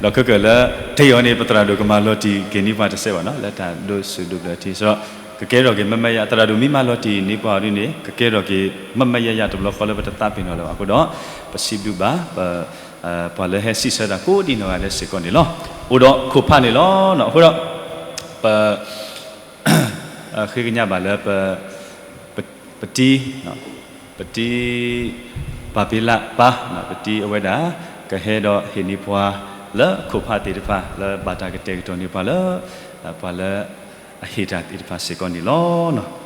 ဒီးခဲကၢၣ်လၢ တ့ၢ်အီၤန့ၣ် ပသရၣ်ဒိၣ်ကမၤလီၤတံၢ်က့ၤန့ၢ်ပှၤတစဲးဘၣ်နီၤ, လၢတၢ်ဒိးစူၣ်ဒိးဘျၢထံ ဆိုတော့ ကကဲထီၣ်က့ၤမ့မ့ၢ်ယဲ, သရၣ်ဒိၣ်မ့ၢ်မၤလီၤတံၢ်န့ၢ်ပှၤအီၤဒ်န့ၣ် ကကဲထီၣ်က့ၤ မ့မ့ၢ်ယဲယဲတဘျီဃီလၢပတသးပ့ၤနီၣ်လၢၤဘၣ်အဃိဒီး ပစံးဘျုးဘၣ် ပ ပှၤလၢဟဲစံးဆၢတၢ်ကိးဒံနီၢ်ဂၤဒဲးစ့ၢ်ကီးန့ၣ်လီၤ. အိၣ်ဒီးခိၣ်ဖးန့ၣ်လီၤ. အဃိဒီး ပ ဃ့ကညးဘၣ်လၢ ပ ပတံၤ ပတံၤ ပၢ်ဖ့လးပၢ် ပတံၤအဝဲဒၣ် ကဟဲဒီးဟ့ၣ်န့ၢ်ပှၤလၢခိၣ်ဖးသ့ၣ်တဖၣ် လၢဘၣ်တၢ်ကတဲာ်ကတီၤန့ၢ်ပှၤလၢ ပှၤလၢအဟ့ၣ်တၢ်သ့ၣ်တဖၣ်စ့ၢ်ကီးန့ၣ်လီၤ.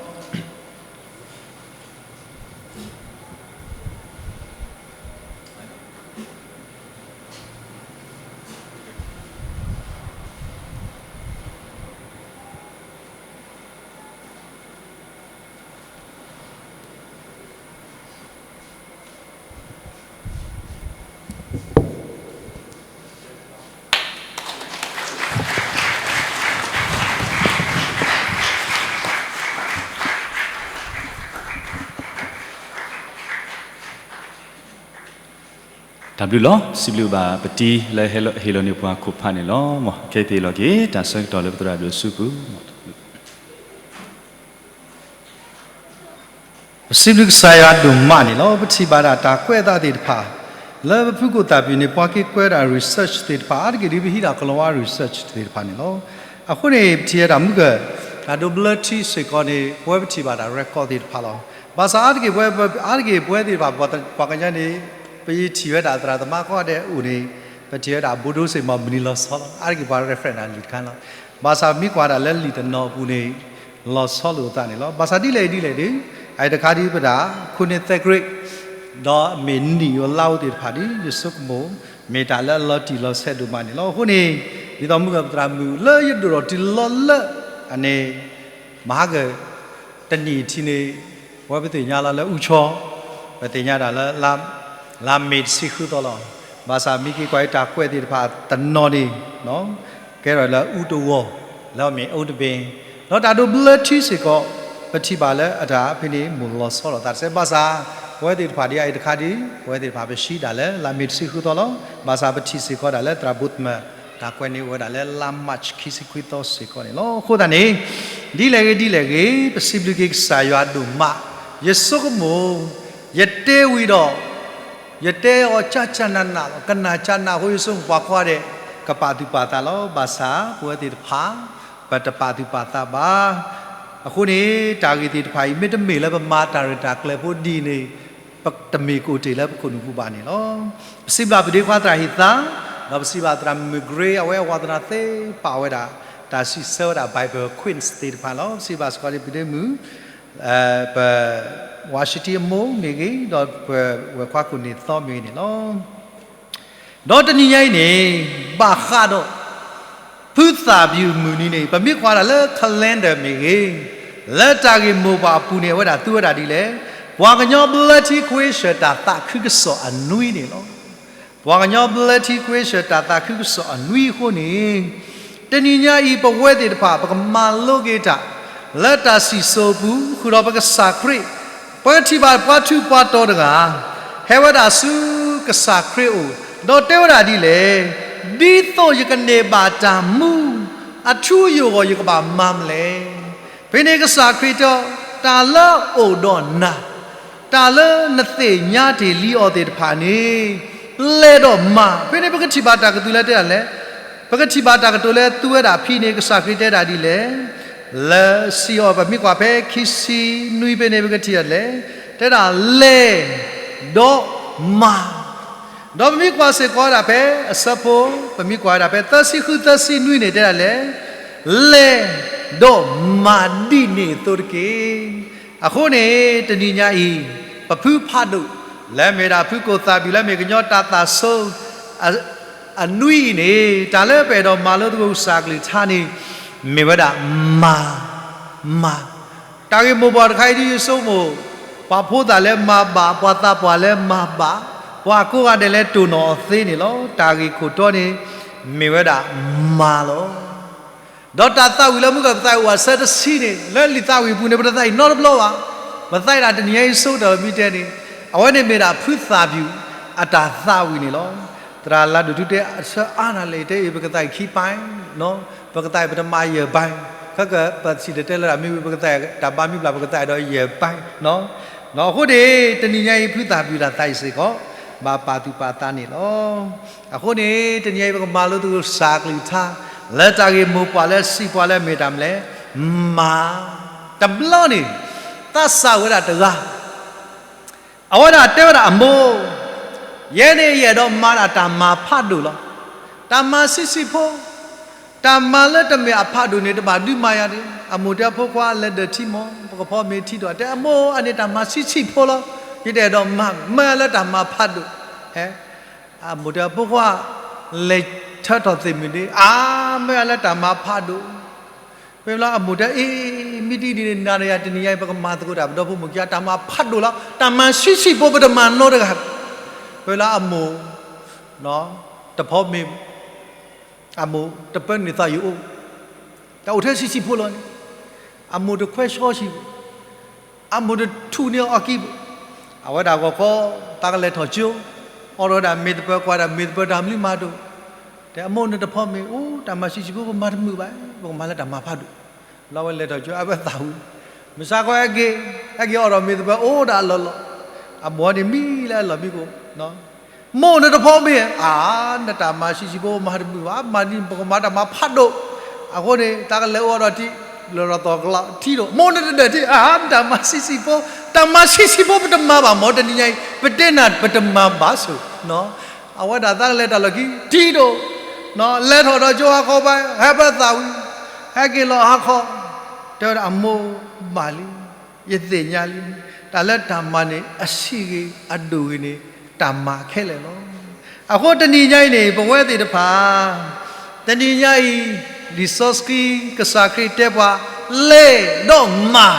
တၢ်ဘျုးလီၤ. စံးဘျုးဘၣ်ပတံၤလၢဟ့ၣ်လီၤန့ၢ်ပှၤခိၣ်ဖးန့ၣ်လီၤ. မ်အခဲအံၤပဟ့ၣ်လီၤက့ၤတၢ်ဆၢကတီၢ်လၢပသရၣ်ဒိၣ်စုပူၤ ပစံးဘျုးကစၢ်ယွၤဒိၣ်မးန့ၣ်လီၤ. ပထံၣ်ဘၣ်ဒၣ်တၢ်ကွဲးအသးသ့ၣ်တဖၣ် လၢပဖုကိၣ်သၣ်ပျံၤန့ၣ် ပှၤက့ၤကွဲးဒၣ် research သ့ၣ်တဖၣ် အါတက့ၢ်ဒ် ပဟံးတၢ်ကလီၤဝါ research သ့ၣ်တဖၣ်န့ၣ်လီၤ. အဃိန့ၣ် ပထံၣ်ဝဲဒၣ်မုၢ်ကၢၢ် တၢ်ဒိးဘျၢထံစ့ၢ်ကီးန့ၣ် ပဝဲပထံၣ်ဘၣ်တၢ် record သ့ၣ်တဖၣ်လီၤ. ဘၣ်ဆၣ်အါတက့ၢ်ပဝဲ အါတက့ၢ်ပဝဲသ့ၣ်တဖၣ် ပှၤကညီန့ၣ် ပထံၣ်ဝဲဒၣ်သရၣ်သမါကိးဂၤဒဲးအိၣ်န့ၣ် ပထံၣ်ဝဲဒၣ်ဘိဒိစ့ၢ်ကီး မနုၤလီၤဆီလီၤ. အါတက့ၢ်ပှၤ reference ဒၣ်လံာ်တခါလီၤ. ဘၣ်ဆၣ်မ့ၢ်ကွၢ်ဒၣ်လၢလံာ်တနီၤအပူၤန့ၣ် လီၤဆီလိာ်အသးန့ၣ်လီၤ. ဘၣ်ဆၣ်ဒ်လဲၣ်ဒ်လဲၣ်ဒီး အအံၤတခါဒ်ပဒၣ် ခိၣ်နံၣ်သဲကရ့း ဒီးမ့ၢ်နံၣ်ဧိၤလါဧိၤသ့ၣ်တဖၣ်ဒီး ယဆိကမိၣ် မ့ၢ်တၢ်လၢအလီၤတံၢ်လီၤဆဲးဒိၣ်မးန့ၣ်လီၤ. အဃိန့ၣ် ဒ်သိးမုၢ်ဂၢၢ်ပသရၣ်မုၣ်လၢယဒိၣ်ထီၣ်တုၤလီၤလၢအန့ၣ် မဟါကၢၢ် တနံၣ်ထံန့ၣ် ပဝဲပသ့ၣ်ညါလီၤလၢအူဆီ ပသ့ၣ်ညါဒၣ်လၢ လါမ့ၤတဆံဃုသီလီၤ. ဘၣ်ဆၣ်မ့ၢ်က့ၤကွၢ်အံၤတၢ်ကွဲးသ့ၣ်တဖၣ်တနီၤန့ၣ် ကဲထီၣ်လၢအူတဝီၤ လၢအမ့ၢ်အူတဘ့ၣ် ဒီးတၢ်ဒိးဘျၢထံစ့ၢ်ကီး ပထံၣ်ဘၣ်လၢအတၢ်ဖဲန့ၣ် မိၢ်လီၤဆီလိာ်သးတစဲး ဘၣ်ဆၣ် ပဝဲသ့ၣ်တဖၣ်ဒ်အံၤတခါဒ် ပဝဲသ့ၣ်တဖၣ်ပဆံးဒၣ်လၢ လါမ့ၤတဆံဃုသီလီၤ. ဘၣ်ဆၣ်ပထံၣ်စ့ၢ်ကီးဒၣ်လၢသရၣ်ဘိၣ်သမၢၣ် တၢ်ကွဲးန့ၢ်ဝဲဒၣ်လၢလါမးၡးခံဆံခွံသီစ့ၢ်ကီးန့ၣ်လီၤ. အဃိသတးန့ၣ် ဒ်လဲၣ်ဂ့ၤဒ်လဲၣ်ဂ့ၤ ပစံးဘျုးက့ၤကစၢ်ယွၤဒိၣ်မး, ယဆိကမိၣ် ယတဲဝံၤဒီး ယတဲအီၤကၠၢ်ကၠၢ်နးနးလီၤ, ကနၣ်ကၠၢ်နးအဃိ ယဆိကမိၣ်ပှၤကိးဂၤဒဲး ကပာ်သူၣ်ပာ်သးလီၤ. ဘၣ်ဆၣ် ပဝဲသ့ၣ်တဖၣ် ပတပာ်သူၣ်ပာ်သးဘၣ်. အဃိန့ၣ် တၢ်ဂ့ၢ်သ့ၣ်တဖၣ်အံၤ မ့တမ့ၢ်လၢပမၤတၢ်ရဲၣ်တၢ်ကျဲၤဖိဒ်န့ၣ် ပတမ့ၢ်ကအိၣ်တ့ၢ်လၢပခိၣ်နူာ်ပူၤဘၣ်န့ၣ်လီၤ. ပစံးဘျုးပဒ့ခွါသရၣ်ဟ့ၣ်သါ, ဒီးပစံးဘျုးသရၣ်မုၣ်မုၢ်ကရ့ အဝဲအဝၤသနာ်သ့ၣ်ပာ်ဝဲဒၣ် တၢ်စံးဆၢဝဲဒၣ် Bible quiz သ့ၣ်တဖၣ်လီၤ. ပစံးဘျုးစ့ၢ်ကီးဒ်ပဒ့မုၣ် ပ ဝါၡံတံအမိၢ်မ့ၢ်ဂ့ၤ, ဒီးပဝဲၢ်ခွါခိၣ်န့ၢ်သီမ့ၢ်ဂ့ၤန့ၣ်လီၤ. ဒီးတနံၤညါအံၤန့ၣ် ဘၣ်ဃးဒီး ဖုသၣ်ပျုၢ်မုၢ်နံၤန့ၣ် ပမ့ၢ်ကွၢ်ဒၣ်လၢ calendar မ့ၢ်ဂ့ၤ, လၢတၢ်ဂ့ၢ်မိၢ်ပှၢ်အပူၤန့ၣ် အဝဲဒၣ်သူဝဲဒၣ်ဒ်လဲၣ်, ပှၤကညီဘျၢထံခွ့ဆၢၣ်တၢ်သးခုကစီၣ်အနွံန့ၣ်လီၤ. ပှၤကညီဘျၢထံခွ့ဆၢၣ်တၢ်သးခုကစီၣ်အနွံအဃိန့ၣ် တနံၤညါအံၤ ပဝဲသ့ၣ်တဖၣ် ပကမၤလိက့ၤတၢ် လၢတၢ်စံၣ်စိၤအပူၤ ဃုာ်ဒီးပကစၢ်ခရံာ်, ပထံၣ်ဘၣ်ပှၤထူးပှၤတီၤတဂၤ ဟဲဝဲဒၣ်ဆူကစၢ်ခရံာ်အအိၣ်, ဒီးတဲဝဲဒၣ်ဒ်လဲၣ်, ဒ်သိးယကန့ၢ်ဘၣ်တၢ်မူ အထူအယိာ်အဂီၢ် ယကဘၣ်မၤမနုၤလဲၣ်. ဖဲန့ၣ်ကစၢ်ခရံာ်တဲအီၤ, တၢ်လၢအအိၣ်ဒီးနၤ တၢ်လၢနသ့ၣ်ညါတ့ၢ်လံအီၤသ့ၣ်တဖၣ်န့ၣ် လဲၤဒီးမၤ. ဖဲန့ၣ်ပကထံၣ်ဘၣ်တၢ်ကတိၤလၢတဲဒ်လဲၣ်, ပကထံၣ်ဘၣ်တၢ်ကတိၤလၢသူဝဲဒၣ်ဖံန့ၣ် ကစၢ်ခရံာ်တဲဒၣ်ဒ်လဲၣ်. လၢစံးအီၤ ပမ့ၢ်ကွၢ်ဖဲခံဆံနွံဖဲန့ၣ် ပကထံၣ်အီၤဒ်လဲၣ်, တဲဒၣ်လဲၤ ဒီးမၤ, ဒီးပမ့ၢ်ကွၢ်စ့ၢ်ကီးဝဲဒၣ်ဖဲအဆၢဖိ, ပမ့ၢ်ကွၢ်ဝဲဒၣ်ဖဲသၢဆံဃု သၢဆံနွံန့ၣ် တဲဒၣ်လဲၣ်, လဲၤ ဒီးမၤဒ်န့ၣ်အသိးတက့ၢ်. အဃိန့ၣ် တနံၤညါအံၤ ပဖုဖးဒိၣ် လၢမ့ၢ်ဒၣ်ဖုကိၢ်သၣ်ဘံၣ် လၢမ့ၢ်ကညီတၢ်သၣ်ဆိ အနွံအံၤန့ၣ် တၢ်လၢပအဲၣ်ဒိးမၤလိသကိးကစၢ်ကလုၢ်ကထါန့ၣ် မ့ၢ်ဝဲဒၣ်မၤ, မၤ, တၢ်ဂ့ၢ်မိၢ်ပှၢ်တခါအံၤဒ်ယဆိကမိၣ်, ပှၤဖိသၣ်လၢမၤဘၣ်, ပှၤသးပှၢ်လၢမၤဘၣ်, ပှၤကိးဂၤဒဲးလၢတိၢ်နီၣ်အီၤသ့န့ၣ်လီၤ. တၢ်ဂ့ၢ်ခိၣ်တီန့ၣ် မ့ၢ်ဝဲဒၣ်မၤလီၤ. ဒီးတၢ်သးဝံၣ်လၢမုၢ်ကပသးအိၣ်အဆၢတဆံန့ၣ် လၢလံာ်သးဝံၣ်အပူၤန့ၣ် ပတသးအံၤနီတဘျီဘၣ်. ပသးအံၤဒၣ်တနံၤညါအံၤဆိကတၢၢ်လီၤမ့ၢ်တဲန့ၣ်, အဝဲန့ၣ်မ့ၢ်ဒၣ်ဖုသၣ်ဘံၣ်အတၢ်သးဝံၣ်န့ၣ်လီၤ. သရၣ်လၤဒိၣ်ထူတဲအဆၢအါနၤလဲၣ် တဲအံၤ ပကသးအံၤခံပၢ်, ပကသးအံၤပတမၤယဲၢ်ပၢ်, ခဲကပစံၣ်တဲၤတဲလၢတၢ်မ့ၢ်ဝံၤ ပကသးအံၤတၢ်ဘါမ့ၢ်ဘျး ပကသးအံၤဒီးယဲၢ်ပၢ်. အဃိန့ၣ် တနံၤညါအံၤ ဖုသၣ်ဘံၣ်တၢ်သးဝံၣ်စ့ၢ်ကီး ဘၣ်ပာ်သူၣ်ပာ်သးန့ၣ်လီၤ. အဃိန့ၣ် တနံၤအံၤ ပကမၤလိသကိးကစၢ်ကလုၢ်ကထါ လၢတၢ်ဂ့ၢ်မိၢ်ပှၢ်လၢစံးပှၤလၢမ့ၢ်တၢ်မနုၤလဲၣ်, မၤ, တဘျီန့ၣ် သးစၢ်ဝဲဒၣ်တဂၤ အဝဲဒၣ်တဲဝဲဒၣ်အမိၢ်, ယဲန့ၣ်ယအဲၣ်ဒိးမၤဒၣ်တၢ်မၤဖးဒိၣ်လီၤ. တၢ်မၤဆံးဆံးဖိ, တၢ်မၤလၢတမ့ၢ်အဖးဒိၣ်န့ၣ် တဘၣ်ဒုးမၤယၤဒံး. အမိၢ်တဲအဖိခွါလဲၤဒၢးထံမီၤ, ပကဖီမ့ၤထံဒီး တဲအမိၢ် အန့ၣ်တၢ်မၤဆံးဆံးဖိလီၤ. ယတအဲၣ်ဒိးမၤ, မၤလၢတၢ်မၤဖးဒိၣ်. အမိၢ်တဲအဖိခွါ လဲၤထၢထီၣ်သ့ၣ်မုၢ်ဒ့, အါ, မ့ၢ်လၢတၢ်မၤဖးဒိၣ်. ဖဲလၢအမိၢ်တဲအံၤ မ့ၢ်ဒ်န့ၣ် နၤဒီးယၤတနံၤညါအံၤ ပကမၤသကိးတၢ် ပဒီဖိမိၢ်ခံဂၤ တၢ်မၤဖးဒိၣ်လီၤ. တၢ်မၤဆံးဆံးဖိ ပတမၤနီတဂၤ. ဖဲလၢအမိၢ် တဖီမ့ၤ, အမိၢ်တပၢနုာ်သးယအိၣ်, တၢ်အိၣ်ထဲဆံးဆံးဖိလီၤန့ၣ်, အမိၢ်တခွဲးဆှီဆံးဘၣ်, အမိၢ်တထူၣ်န့ၢ်အီၤကံဘၣ်. အဝဲဒၣ်ဂီၤခီ သးကလဲၤထီၣ်ကၠိ, အိးထီၣ်ဝဲဒၣ်မ့ၤသပၢၤ ကွၢ်ဒၣ်မ့ၤသပၢၤတၢ်မနုၤမၤတအိၣ်, တဲအမိၢ် နတဖီမ့ၤ, အိၣ် တၢ်မၤဆံးဆံးဖိ ပမၤတမုာ်ဘၣ်, ပကမၤလၢတၢ်မၤဖးဒိၣ်. လီၤဝဲလဲၤထီၣ်ကၠိ အဝဲသးဝံၣ်, မုၢ်ဆါခီဟဲက့ၤ, ဟဲက့ၤအိးထီၣ်မ့ၤသပၢၤ အိၣ်ဒၣ်အလီၢ်လီၢ်, အမိၢ်န့ၣ်မံလၢအလီၢ်မံကိၣ် မိၢ် နတဖီမ့ၤ, အါ, နတၢ်မၤဆံးဆံးဖိ ပမၤတမုာ်ဘၣ်, မၤဒ်ပကမၤတၢ်မၤဖးဒိၣ်. အဃိန့ၣ် သးကလဲၤအိးထီၣ်ထံ, လီၤထီၣ်သီၣ်ကလီထံဒီး မိၢ် နတဒၢးထံ, အါ, တၢ်မၤဆံးဆံးဖိ, တၢ်မၤဆံးဆံးဖိ ပတမၤဘၣ်မၢ် တနံၤညါအံၤ, ပတဲနၤ ပတမၤဘၣ်ဆိး. အဝဲဒၣ်သးကလဲၤတၢ်လီၢ်ခံထံဒီး လဲၤထီၣ်ဒီးကၠိဟါခီဘၣ် ဟဲပၢသးဝံၣ်, ဟဲက့ၤလီၤဟါခီ, တဲဝဲဒၣ် အမိၢ် ဘၣ်လံ, ယသ့ၣ်ညါလံ, တၢ်လၢတၢ်မၤန့ၣ် အဆံးဂ့ၤအဒိၣ်ဂ့ၤန့ၣ် တၢ်မၤခဲလၢာ်လီၤ. အဃိတနံၤညါအံၤန့ၣ် ပဝဲသ့ၣ်တဖၣ် တနံၤညါအံၤ လံာ်စီဆှံ ကစၢ်ခရံာ်တဲပှၤ လဲၤဒီးမၤ,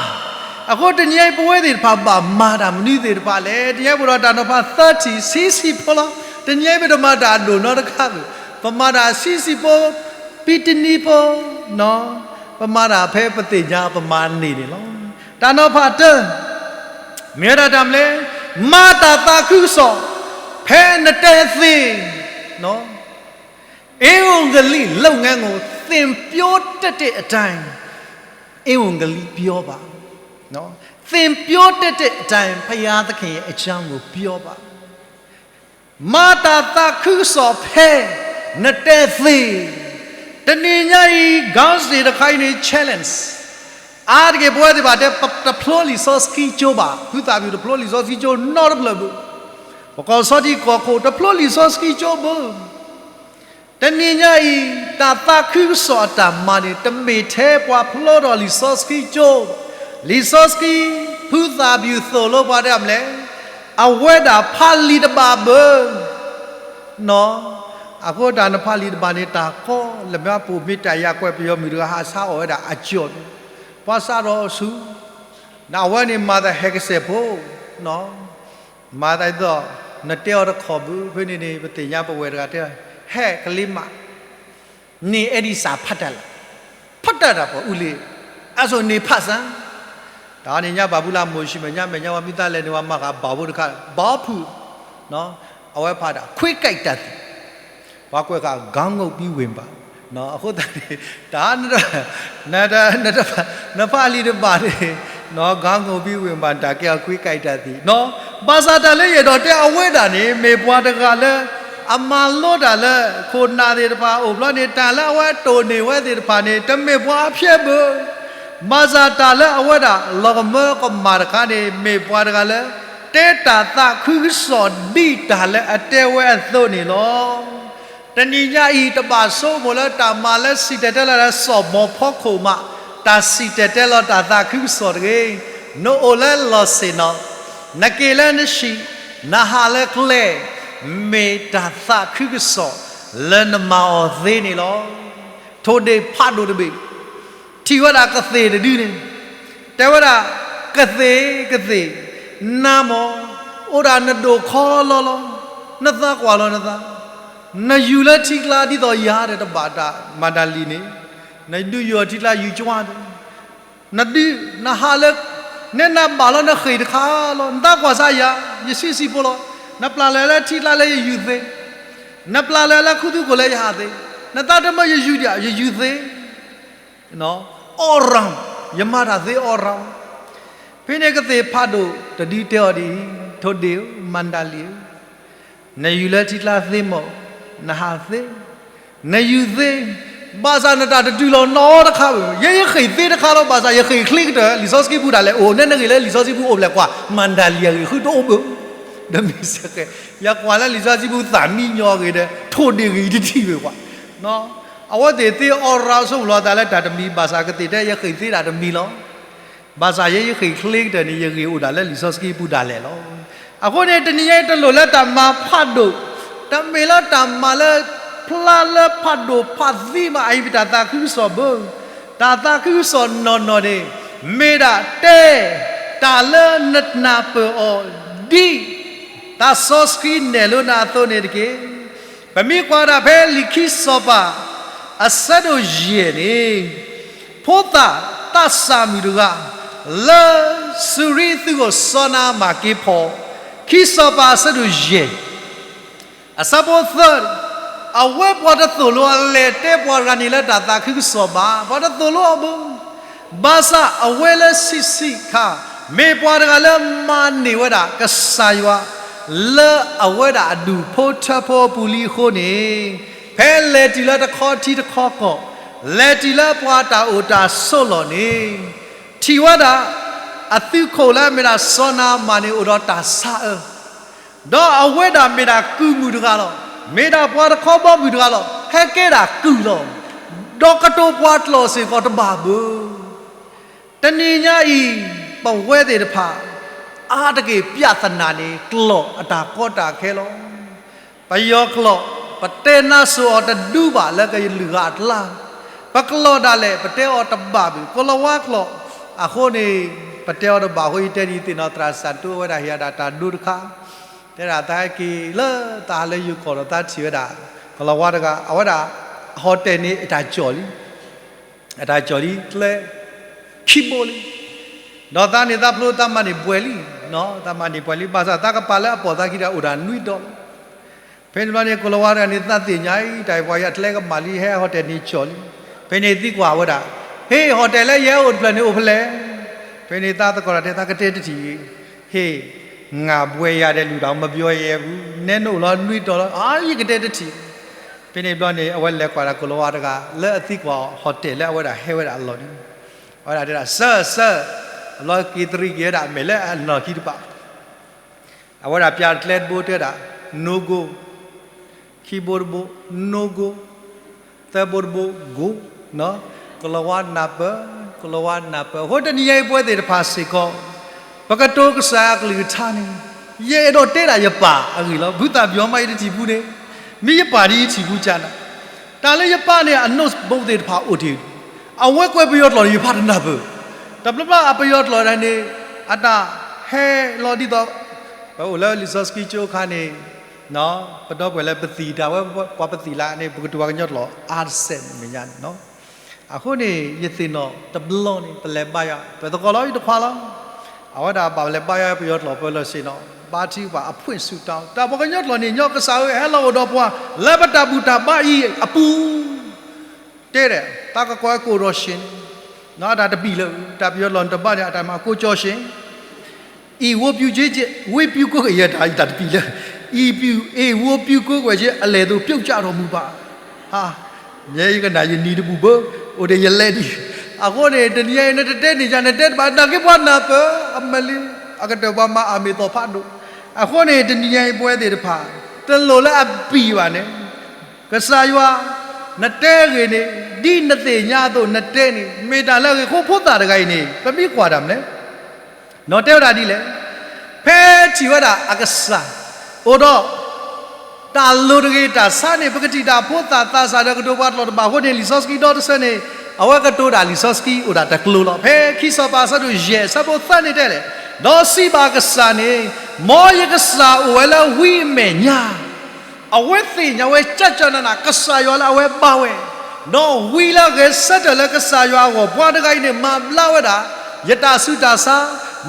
အဃိတနံၤညါအံၤ ပဝဲသ့ၣ်တဖၣ်ဘၣ်မၤတၢ်မနုၤသ့ၣ်တဖၣ်လဲၣ်. တနံၤညါအံၤပအိၣ်ဒီးတၢ်နီၤဖးသၢထံၣ်ဆံးဆံးဖိလီၤ. တနံၤညါအံၤ ပတမၤတၢ်အဒိၣ်နီတခါဘၣ်, ပမၤတၢ်ဆံးဆံးဖိ, ပံတနံၤဖိ, ပမၤတၢ်ဖဲပသ့ၣ်ညါပမၤန့ၢ်န့ၣ်လီၤ. တၢ်နီၤဖးတၢ မ့ၢ်ဝဲဒၣ်တၢ်မနုၤလဲၣ်, မၤတၢ်သးခုကစီၣ် ဖဲနတဲသ့, ဧဝံဂေလိ လုပ်ငန်းကို သင်ပြောတတ်တဲ့အတိုင်း ဧဝံဂေလိပြောပါ, သင်ပြောတတ်တဲ့အတိုင်း ဘုရားသခင်ရဲ့အကြောင်းကိုပြောပါ. မၤတၢ်သးခုကစီၣ်ဖဲနတဲသ့, တနံၤညါအံၤ ခေါင်းစဉ်တခါအံၤန့ၣ် challenge အါတက့ၢ်ပဝဲသ့ၣ်တဖၣ်တဲ တဖျိလံာ်စီဆှံကၠိဘၣ်, ဖုသၣ်ဘံၣ်တဖျိလံာ်စီဆှံကၠိနီတဖျၢၣ်ဘၣ်, ပကီၢ်စီထံကီၢ်ခိၣ် တဖျိလံာ်စီဆှံကၠိဘၣ်. တနံၤညါအံၤ တၢ်သးခုကစီၣ်အတၢ်မၤန့ၣ် တမ့ၢ်ထဲပှၤဖျိထီၣ်လံာ်စီဆှံကၠိ, လံာ်စီဆှံ ဖုသၣ်ဘံၣ်သိၣ်လိပှၤဒၣ်မလဲၣ်, အဝဲဒၣ်ဖးလံာ်တဘၣ်ဘၣ်. အဃိတၢ်နဖးလံာ်တဘၣ်န့ၣ် တၢ်ကီလၢမ့ၢ်ပအိၣ်မ့ၢ်တၢ်ယၤကွဲးပယီၤမုၣ်တဂၤ ဟးဆါအီၣ်ဝဲဒၣ်အကၠီၣ်န့ၣ်, ပှၤစးထီၣ်ဆူ, ဒီးအဝဲန့ၣ်မၤသးဟဲကစဲးဖိ, မၤသးဒ်သိး နတဲအီၤတခီၣ်ဘၣ်, ဖဲန့ၣ်န့ၣ် ပသ့ၣ်ညါပဝဲၢ်တဂၤတဲ, ဟဲကလံၤမး, န့ၣ်အဲၣ်ဒိးစးဖးတၢ်လၢ, ဖးတၢ်တၢ်ပှၤအူလ့, အဆိန့ၣ်ဖးစၢ်, တၢ်န့ၣ်ညါဘၣ်ဘူးလၢမိၢ်ဆံးမဲာ်ညါမဲာ်ညါဝဲ မ့ၢ်သးလဲၤန့ၣ် ပှၤမၤဃာ်ဘၣ်ဖိတခါ, ဘၣ်ဖုး, အဝဲဖးဒၣ် ခွ့ကဲးတၢ်သံၣ်, ပှၤကွဲးဃာ် ခေါင်းငုံပြီးဝင်ပါ, အဃိသတးန့ၣ် တၢ် နဖးလံာ်တဘၣ်န့ၣ် ခေါင်းငုံပြီးဝင်ပါ တၢ်ကဲအီၤ ခွ့ကဲးတၢ်သံၣ်, ဘၣ်ဆၣ်တၢ်လၢယအဲၣ်ဒိးတဲအဝဲဒၣ်န့ၣ် မ့ၢ်ပှၤတဂၤလၢ အမၤလိတၢ်လၢခိၣ်နၢ်သ့ၣ်တဖၣ်အိၣ်ဘျီန့ၣ် တၢ်လၢအဝဲတိၢ်န့ၢ်ဝဲသ့ၣ်တဖၣ်န့ၣ် တမ့ၢ်ပှၤအဖျဲးဘၣ်. ဘၣ်ဆၣ်တၢ်လၢအဝဲဒၣ်လီၤကမၢကမၣ်တခါန့ၣ် မ့ၢ်ပှၤတဂၤလၢ တဲတၢ်သးခုကစီၣ်ဒ်တၢ်လၢအတဲဝဲအသိးန့ၣ်လီၤ. တနံၤညါအံၤ တဘၣ်ဆိကမိၣ်လၢတၢ်မၤလၢစံၣ်တဲၤတဲလီၤ စီၤဘီဖီခိၣ်မး တၢ်စံၣ်တဲၤတဲလီၤတၢ်သးခုကစီၣ်တဂ့ၤ. နအိၣ်လၢလီၢ်ဆ့ၣ်နီၤ, နက့ၤလၢနဆံး, နဟးလၢကျဲ, မ့ၢ်တၢ်သးခုကစီၣ်လၢနမၤအီၤသ့န့ၣ်လီၤ. ထိၣ်ဒ့ၣ်ဖးဒိၣ်တဘ့ၣ် ထံၣ်ဝဲဒၣ်ကသ့ၣ်တဒုန့ၣ် တဲဝဲဒၣ်, ကသ့ၣ်, ကသ့ၣ်, နၤမ့ၢ် အိၣ်ဒၣ်နဒိၣ်ခီလီလီၤ, နသးကွၢ်လီၤနသး, နယူၤလၢထံကျါဒ်သိးယၤဒီးတဘၣ်တၢ် မၤဒၤလံၤန့ၣ်, နဒုးယူၤအီၤထံကျါယူၤကွၢ်ဒီး နဒုး, နဟးလၢ, နဲနဘၣ်လီၤနဃ့ၢ်တခါလီၤ, နသးကွၢ်စၢ်ယၤ, ယဆံးဆံးဖိလီၤ, နပျၢ်လၢာ်လၢထံကျါလၢယယူၤသ့, နပျၢ်လၢာ်လၢခူသူၣ်ခိၣ်လၢယဟးသ့, နသးတမၢယယူၤဒံး ယယူၤသ့ all round, ယမၤတၢ်သ့ all round. ဖဲန့ၣ်ကသ့ၣ်ဖးဒိၣ်တဒုတဲအီၤဒ်အံၤ, ထိၣ်ဒ့ၣ်ဧၢ, မၤဒၤလံၤဧၢ, နယူၤလၢထံကျါသ့မ့ၢ်, နဟးသ့, နယူၤသ့, ဘၣ်ဆၣ်နတၢ်တတုၤလီၤနီတခါဘၣ်, ယဲယဃ့ၢ်သ့တခါလီၤ, ဘၣ်ဆၣ်ယဃ့ၢ်ချ့ကတၢၢ်, လံာ်စီဆှံပူၤဒၣ်လဲာ်အိၣ်, နဲနဂ့ၤလၢလံာ်စီဆှံပူၤအိၣ်ဖျဲၣ်ကွၢ်, မၤဒၤလံၤအဂ့ၢ်ဃုတအိၣ်ဘၣ်, ဒီးမ့ၢ်စ့ၢ်ကီး, ယကွၢ်လၢလံာ်စီဆှံပူၤသးမံညီအဂ့ၢ်ဒီး ထိၣ်ဒ့ၣ်ဂ့ၤတထံၣ်ဘၣ်ကွၢ် အဝဲသ့ၣ်သ့ all round ဆိကမိၣ်လီၤသးလၢတၢ်တမံၤ, ဘၣ်ဆၣ်ကသ့ၣ်တဲယဃ့ၢ်သ့တၢ်တမံၤလီၤ. ဘၣ်ဆၣ်ယဲယဃ့ၢ်ချ့ကတၢၢ်န့ၣ် ယဂ့ၢ်အိၣ်ဒၣ်လၢလံာ်စီဆှံပူၤဒၣ်လဲာ်လီၤ. အဃိန့ၣ် တနံၤညါအံၤတလိၣ်လၢတၢ်မၤဖးဒိၣ်, တမ့ၢ်လၢတၢ်မၤလၢ ဖျါလၢဖးဒိၣ်ဖးသံမး အအံၤမ့ၢ်တၢ်သးခုကစီၣ်ဘၣ်. တၢ်သးခုကစီၣ်နီၢ်နီၢ်န့ၣ် မ့ၢ်ဒၣ်တဲ တၢ်လၢနနၢ်ပၢၢ်အီၤဒ် သးစီဆှံနဲၣ်လီၤနၤအသိးန့ၣ်တက့ၢ်. ပမ့ၢ်ကွၢ်ဒၣ်ဖဲလံာ်ခံစီၤပၤ အဆၢဒိၣ်ယဲၢ်န့ၣ်, ဖိသၣ်သးစၢ်မုၣ်တဂၤ လၢစူၤရံသုးခိၣ်စီၤနၤအမၣ်က့ၤဖီၣ်, ခံစီၤပၤအဆၢဒိၣ်ယဲၢ် အဆၢဖိသၢ, အဝဲပှၤတသိၣ်လိအီၤအလဲၤတဲပှၤတဂၤန့ၣ်လၢတၢ်သးခုကစီၣ်ဘၣ်, ပှၤတသိၣ်လိအီၤဘၣ်. ဘၣ်ဆၣ်အဝဲလၢဆံးဆံးခါ မ့ၢ်ပှၤတဂၤလၢမၤန့ၢ်ဝဲဒၣ်ကစၢ်ယွၤ လၢအဝဲဒၣ်အဒူၣ်ဖိထၢဖိအပူၤလံအဃိန့ၣ်, ဖဲလဲၤတုၤလၢတခီထံတခီကီၢ်, လဲၤတုၤလၢပှၤတၢ်အိၣ်တၢ်ဆိးလီၢ်န့ၣ်, ထံၣ်ဝဲဒၣ် အသုးခိၣ်လၢအမ့ၢ်ဒၣ်စီၤနၤအမၣ်န့ၣ် အိၣ်ဒီးတၢ်ဆါအၢ ဒီးအဝဲဒၣ်မ့ၢ်ဒၣ်ကုၢ်မုၣ်တဂၤလီၤ. မ့ၢ်ဒၣ်ပှၤတခီဘီမုၢ်တဂၤလီၤ. ဟဲကဲဒၣ်ကုၢ်လီၤ. ဒီးကတိၤပှၤကျိာ်စ့ၢ်ကီးတဘၣ်ဘၣ်. တနံၤညါအံၤ ပဝဲသ့ၣ်တဖၣ် အါတက့ၢ် ပြဿနာ န့ၣ် ကျိာ်အတၢ်ကီတၢ်ခဲလီၤ. ပယီၤကျိာ် ပတဲနါစိၤအီၤတဒူဘၣ်လၢကလုၢ်ဂၤအကျါ, ပကျိာ်ဒၣ်လဲာ် ပတဲအီၤတဘၣ်ဘၣ်. ကိၤလၤဝါကျိာ် အဃိန့ၣ် ပတဲအီၤတဘၣ်အဃိ ယတဲဒ်အံၤသ့ၣ်နီၣ် သရၣ်စၢ်တိဝဲဒၣ် ဟ့ၣ်အတၢ်ဒိတခါ, တဲဒၣ်သးဟဲက့ၤလၢသးလၢယိၤကီၢ်ဒီး သးထံၣ်ဝဲဒၣ် ကိၤလၤဝါတဂၤ အဝဲဒၣ် ဟီၣ်တဲၣ်န့ၣ် အတၢ်ကၠီၣ်လံ အတၢ်ကၠီၣ်လံ ကျဲ ခံဘိလံ. ဒီးသးန့ၣ် သးဖျိသးမၤန့ၢ်ပှဲၤလံ, သးမၤန့ၢ်ပှဲၤလံ ဘၣ်ဆၣ်သးကပာ်လၢအပိာ်သးခံဒီး အိၣ်ဒၣ်နွံတီၤလီၤ. ဖဲန့ၣ်ဘျီန့ၣ် ကိၤလၤဝါတဂၤန့ၣ် သးသ့ၣ်ညါအံၤ တၢ်အံၤပှၤယၤကျဲကမၣ်လံ ဟဲဟီၣ်တဲၣ်န့ၣ်ကၠီၣ်လံ. ဖဲန့ၣ်သံကွၢ်ဝဲဒၣ်, ဟ့ၣ် ဟီၣ်တဲၣ်လၢယဟဲအိၣ်တဖျၢၣ်န့ၣ်အိၣ်ဖဲလဲၣ်. ဖဲန့ၣ်သးသကိးတၢ်တဲ သးကတဲတထံၣ်, ဟ့ၣ် ငါဘှဲယၤဒီးလူၢ်တၢ်မဘျီယဲဘူး, နဲနအိၣ်လီၤနွံတီၤလီၤ အါ ယကတဲတထံၣ်. ဖဲန့ၣ်ဘျီန့ၣ် အဝဲလဲၤကွၢ်ဒီးကိၤလၤဝါတဂၤ လၢအသံကွၢ်ဟီၣ်တဲၣ်လၢအဝဲဒၣ်ဟဲဝဲဒၣ်အလီၢ်န့ၣ်, အဝဲဒၣ်တဲဒၣ် စၢၢ် စၢၢ်, အလီၢ်က့ၤတရံးက့ၤဝဲဒၣ်အမဲာ်လၢအနီၢ်ခံတပၤ အဝဲဒၣ်ပျးကျဲတဘိတဲဒၣ် no go, ခံဘိတဘိ no go, သၢဘိတဘိ go, ကိၤလၤဝါနၢ်ပၢၢ်, ကိၤလၤဝါနၢ်ပၢၢ်. အဃိတနံၤညါအံၤပဝဲသ့ၣ်တဖၣ်စ့ၢ်ကီး ပကတိၤကစၢ်အကလုၢ်ကထါန့ၣ်, ယအဲၣ်ဒိးတဲဒၣ်ယပၢ်အဂ့ၢ်လီၤ. ဘုသးပယီၤမးယတထံၣ်ဘူးန့ၣ်, မ့ၢ်ယပၢ်ဒ်ယထံၣ်ဘူးကၢ်နၤ, တၢ်လၢယပၢ်န့ၣ် အ notebook သ့ၣ်တဖၣ်အိၣ်တ့ၢ်, အဝဲကွဲးပယီၤကျိာ်န့ၣ် ယဖးတနၢ်ပၢၢ်, တဘျီဘျီအပယီၤကျိာ်ဒၣ်န့ၣ် အတၢ်ဟဲလီၤဒ်သိး ပအိၣ်လၢလံာ်စီဆှံကၠိအခါန့ၣ် ပဒီပုၢ်ဝဲၢ်လၢပသံၣ်တၢ်ဝဲ ပှၤပသံၣ်လၢန့ၣ် ပကတိၤပှၤကညီကျိာ်အါတစဲးမဲာ်ညါန့ၣ်လီၤ. အဃိန့ၣ် ယသ့ၣ်နီၣ်တဘျီန့ၣ် ပလဲၤဘါယွၤ ပသကိးလီၤယတခွါလီၤ. အဝဲဒၣ်ဘၣ်လဲၤဘါယွၤပယီၤကျိာ်ပၢလီၤဆ့ၣ်နီၤ ဘါထုကဖၣ် အဖှ့ၣ်ဆူၣ်တီ တၢ်ပှၤကညီကျိာ်န့ၣ် ညီကစၢ်ဧၢ ဟဲလီၤအိၣ်ဒီးပှၤ လၢပတၢ်ဘူၣ်တၢ်ဘါအံၤအပူၤ တဲဒၣ် တၢ်ကကိးအဲကိၣ်ဒီးရှ့ၣ်န့ၣ် အတၢ်တပံာ်လၢ တၢ်ပယီၤကျိာ်န့ၣ်တဘၣ်န့ၣ် အတၢ်မၤကိးကၠီရှ့ၣ် အံၤ ဝိပုက့ ဝိပုက့ ယဲတၢ်တပံာ်လၢ အံၤပူၤ အ့ၣ်ဝိပူၤကိးကွဲးက့ အလဲၤသိးပျိကၢ်ထီၣ်မူပၢ်, ယဲယကနၣ်ယနံၤတဘူၣ်ဘၣ်, အိၣ်ဒီးယလဲၤဒံး, အဃိန့ၣ် တနံၤညါအံၤ နတတဲန့ၣ်ယၤ နတဲတဘၣ် နာ်က့ပှၤနၢ်ပၢၢ် အမလံ, အကတၢၢ်ပှၤမၤအမ့ၢ်သီၣ်ဖးဒိၣ်, အဃိန့ၣ် တနံၤညါအံၤပဝဲသ့ၣ်တဖၣ် တလိၣ်လၢအဘံၣ်ဘၣ်န့ၣ် ကစၢ်ယွၤ, နတဲဂ့ၤန့ၣ် ဒ်နသ့ၣ်ညါအသိးနတဲန့ၣ် မ့ၢ်တၢ်လၢအဂ့ၤအဃိ ဖိသၣ်တဂၤအံၤန့ၣ် ပမ့ၢ်ကွၢ်တၢ်မနုၤလဲၣ်, နီၢ်တဲဝဲဒၣ်ဒ်လဲၣ်, ဖဲထံၣ်ဝဲဒၣ်အကစၢ်, အိၣ်ဒီး တၢ်လိၤတဂ့ၤတၢ်ဆါန့ၣ် ပကထံၣ်တၢ်ဖိသၣ်သးစၢ်ဒီးကတိၤပှၤတလီၢ်တဘၣ်အဃိန့ၣ် လံာ်စီဆှံဒီတဆၢန့ၣ် အဝဲကတိၤတၢ်လံာ်စီဆှံအိၣ်ဒၣ်တကျိၤလီၤ. ဖဲခံစီၤပၤအဆၢဒိၣ်ယဲၢ်အဆၢဖိသၢန့ၣ်တဲလဲၣ်, ဒီးစံးဘၣ်ကစၢ်န့ၣ်, မ်ယကစၢ်အိၣ်ဝဲလၢဝံအမဲာ်ညါ အဝဲသ့ၣ်ညါဝဲ ကၠၢ်ကၠၢ်နးနး ကစၢ်ယွၤလၢအဝဲဘါဝဲ, ဒီးဝံလၢအဂဲၤဆၢထၢၣ်လၢကစၢ်ယွၤအဂီၢ် ပှၤတဂၤအံၤန့ၣ် မၤဘျါဝဲဒၣ် ယတၢ်ဆူးတၢ်ဆါ,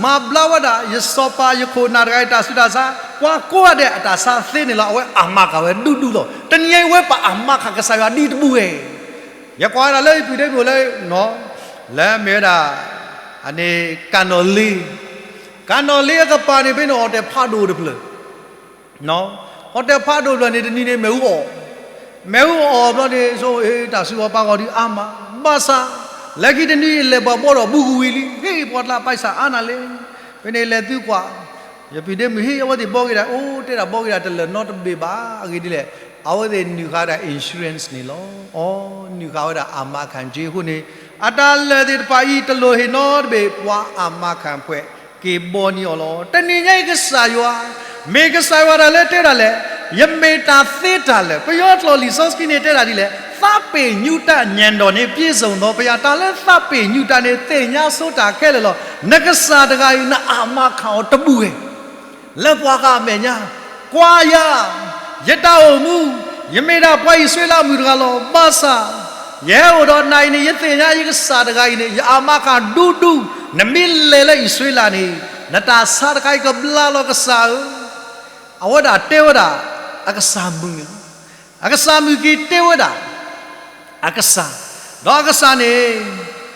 မၤဘျါဝဲဒၣ် ယစီၤပၤယခိၣ်နၢ်တဂၤအံၤတၢ်ဆူးတၢ်ဆါ, ပှၤကိးဂၤဒဲးအတၢ်ဆါသ့န့ၣ်လီၤ. အဝဲအမၤကၤဝဲဒူဒူလီၤ. တနံၤညါအံၤဝဲပအမၤကၤကစၢ်ယွၤဒ်တဘူၣ်ဝဲ, ယကွၢ်ဝဲဒၣ်လၢယပုၢ်ဒ့မုၣ်လၢ လၢမ့ၢ်ဝဲဒၣ် အန့ၣ် ကၢ်နီၣ်လ့, ကၢ်နီၣ်လ့အကပၤန့ၣ် ဖဲန့ၣ် ဟီၣ်တဲာ်ဖးဒိၣ်တဖျၢၣ် ဟီၣ်တဲာ်ဖးဒိၣ်တဖျၢၣ်န့ၣ် တနံၤန့ၣ် မ့ၣ်အူအီၣ်, မ့ၣ်အူအီၣ်ဘျီန့ၣ် ဆိၣ်ဂ့ၤတၢ်စုကဝဲၤပာ်ဂီၤဒုးအါမး, ဘၣ်ဆၣ် လၢခံတနွံအံၤ လဲၤပှၤဘီထီၣ်ဘူးကဝံၤလံ, ဟ့ၣ် ပှၤကျါပာ်စၢ်အါနၤလဲၣ်, ဖဲန့ၣ်လဲၤသုကွၢ်, ယပုၢ်ဒ့မုၣ် ဟ့ၣ် အဝဲသ့ၣ်ဘီက့ၤဒၣ်, အိၣ် တဲဒၣ်ဘီက့ၤဒၣ်တလၢာ်နီတဘ့ၣ်ဘၣ်, အဂ့ၢ်ဒ်လဲၣ်, အဝဲသ့ၣ်နုာ်ဃာ်ဝဲဒၣ် insurance န့ၣ်လီၤ. အီ နုာ်ဃာ်ဝဲဒၣ်အမၤခၣ်က့အဃိန့ၣ်, အတၢ်လၢာ်သ့ၣ်တဖၣ်အံၤ တလိၣ်ဟ့ၣ်နီတဘ့ၣ် ပှၤအမၤခၣ်ဖှဲးက့ၤဘီန့ၢ်အီၤလီၤ. တနံၤညါအံၤကစၢ်ယွၤ, မ့ၢ်ကစၢ်ယွၤတၢ်လၢတဲဒၣ်လဲၣ်, ယမ့ၢ်တၢ်သ့တၢ်လၢာ်, ပယီၤကျိာ်လံာ်စီဆှံန့ၣ်တဲဒၣ်ဒ်လဲၣ်, သးပ့ၤညူတၢ်ညၣ်ဒီးန့ၣ် ပျ့ၤစိာ်သီ ပယၤတၢ်လၢသးပ့ၤညူတၢ်န့ၣ် သ့ၣ်ညါဆိတၢ်ခဲလၢာ်လီၤ. နကစၢ်တဂၤအံၤ နအမၤခၣ်အီၤတဘူၣ်ဝဲ လၢပှၤဂၤအမဲာ်ညါ, ကွၢ်ယၤ, ယတၢ်အိၣ်မူ, ယမ့ၢ်ဒၣ်ပှၤအံၣ်စရ့လးမုၣ်တဂၤလီၤ. ဘၣ်ဆၣ်, ယဟဲအိၣ်ဒီးနၤအံၤန့ၣ် ယသ့ၣ်ညါယကစၢ်တဂၤအံၤန့ၣ် ယအမၤခၣ်ဒူဒူ, နမ့ၢ်လဲၤလၢအံၣ်စရ့လးန့ၣ်, နတၢ်ဆါတခါအံၤကဘျါလီၤကစၢ်ဧၢ, အဝဲဒၣ်တဲဝဲဒၣ် အကစၢ်မုၣ်န့ၣ်လီၤ. အကစၢ်မုၣ်က့ၤတဲဝဲဒၣ် အကစၢ်, ဒီးအကစၢ်န့ၣ်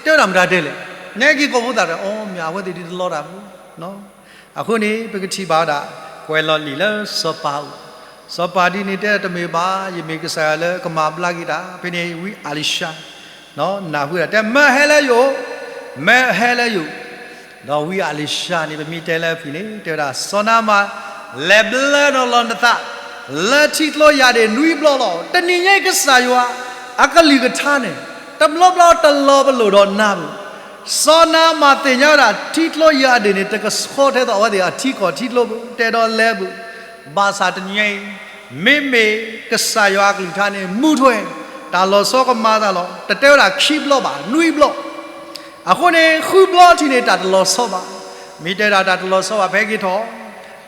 တဲဝဲဒၣ်မတၤဒဲလဲၣ်, နဲက့ၤကိာ်ဖိသၣ်ဒီး အီ မ့ၢ်အဝဲသ့ၣ်ဒ်တလီတၢ်ဘၣ်. အဃိန့ၣ် ပကထံၣ်ဘၣ်ဝဲဒၣ် ကွဲးလီၤလံာ်လၢစီၤပၤအိၣ်, စီၤပၤဒ်န့ၣ်တဲတမ့ၢ်ဘၣ်, ယမ့ၢ်ကစၢ်ယွၤလၢကမၤဘျါက့ၤတၢ်, ဖဲန့ၣ်ဝံအၤလံၡါ နၢ်ဟူဝဲဒၣ် တဲ မၢဟဲလၢယအိၣ်, မၢဟဲလၢယအိၣ်, ဒီးဝံအၤလံၡါန့ၣ် ပမ့ၢ်တဲလၢအဖုၣ်န့ၣ် တဲဝဲဒၣ် စီၤနၤအမၣ် လဲၤဘျၢနီၢ်လီၤနသး လၢထံကျိယၤဒ့ၣ်နွံဘျီလီၤ. တနံၤညါအံၤကစၢ်ယွၤ အကလုၢ်ကထါန့ၣ် တဘျီဘျီတလီၤပလိာ်ဒီးနၤဘၣ်. စီၤနၤအမၣ်သ့ၣ်ညါဝဲဒၣ် ထံကျိယၤဒ့ၣ်န့ၣ် တကဆှီထဲသိးအဝဲသ့ၣ်အထံကီၢ်ထံကျိဘၣ်, တဲဒီးလဲၤဘၣ်. ဘၣ်ဆၣ်တနံၤညါအံၤ မ့မ့ၢ်ကစၢ်ယွၤအကလုၢ်ကထါန့ၣ် မူထွဲ တၢ်လီၤဆီကမၤအသးလီၤ. တတဲဝဲဒၣ်ခံဘျီဘၣ်, နွံဘျီ. အဃိန့ၣ် ဃုဘျီထံၣ်န့ၣ် တၢ်တလီၤဆီဘၣ်. မ့ၢ်တဲဒၣ်တၢ်တလီၤဆီဘၣ် ဖဲက့ၤထီၣ်,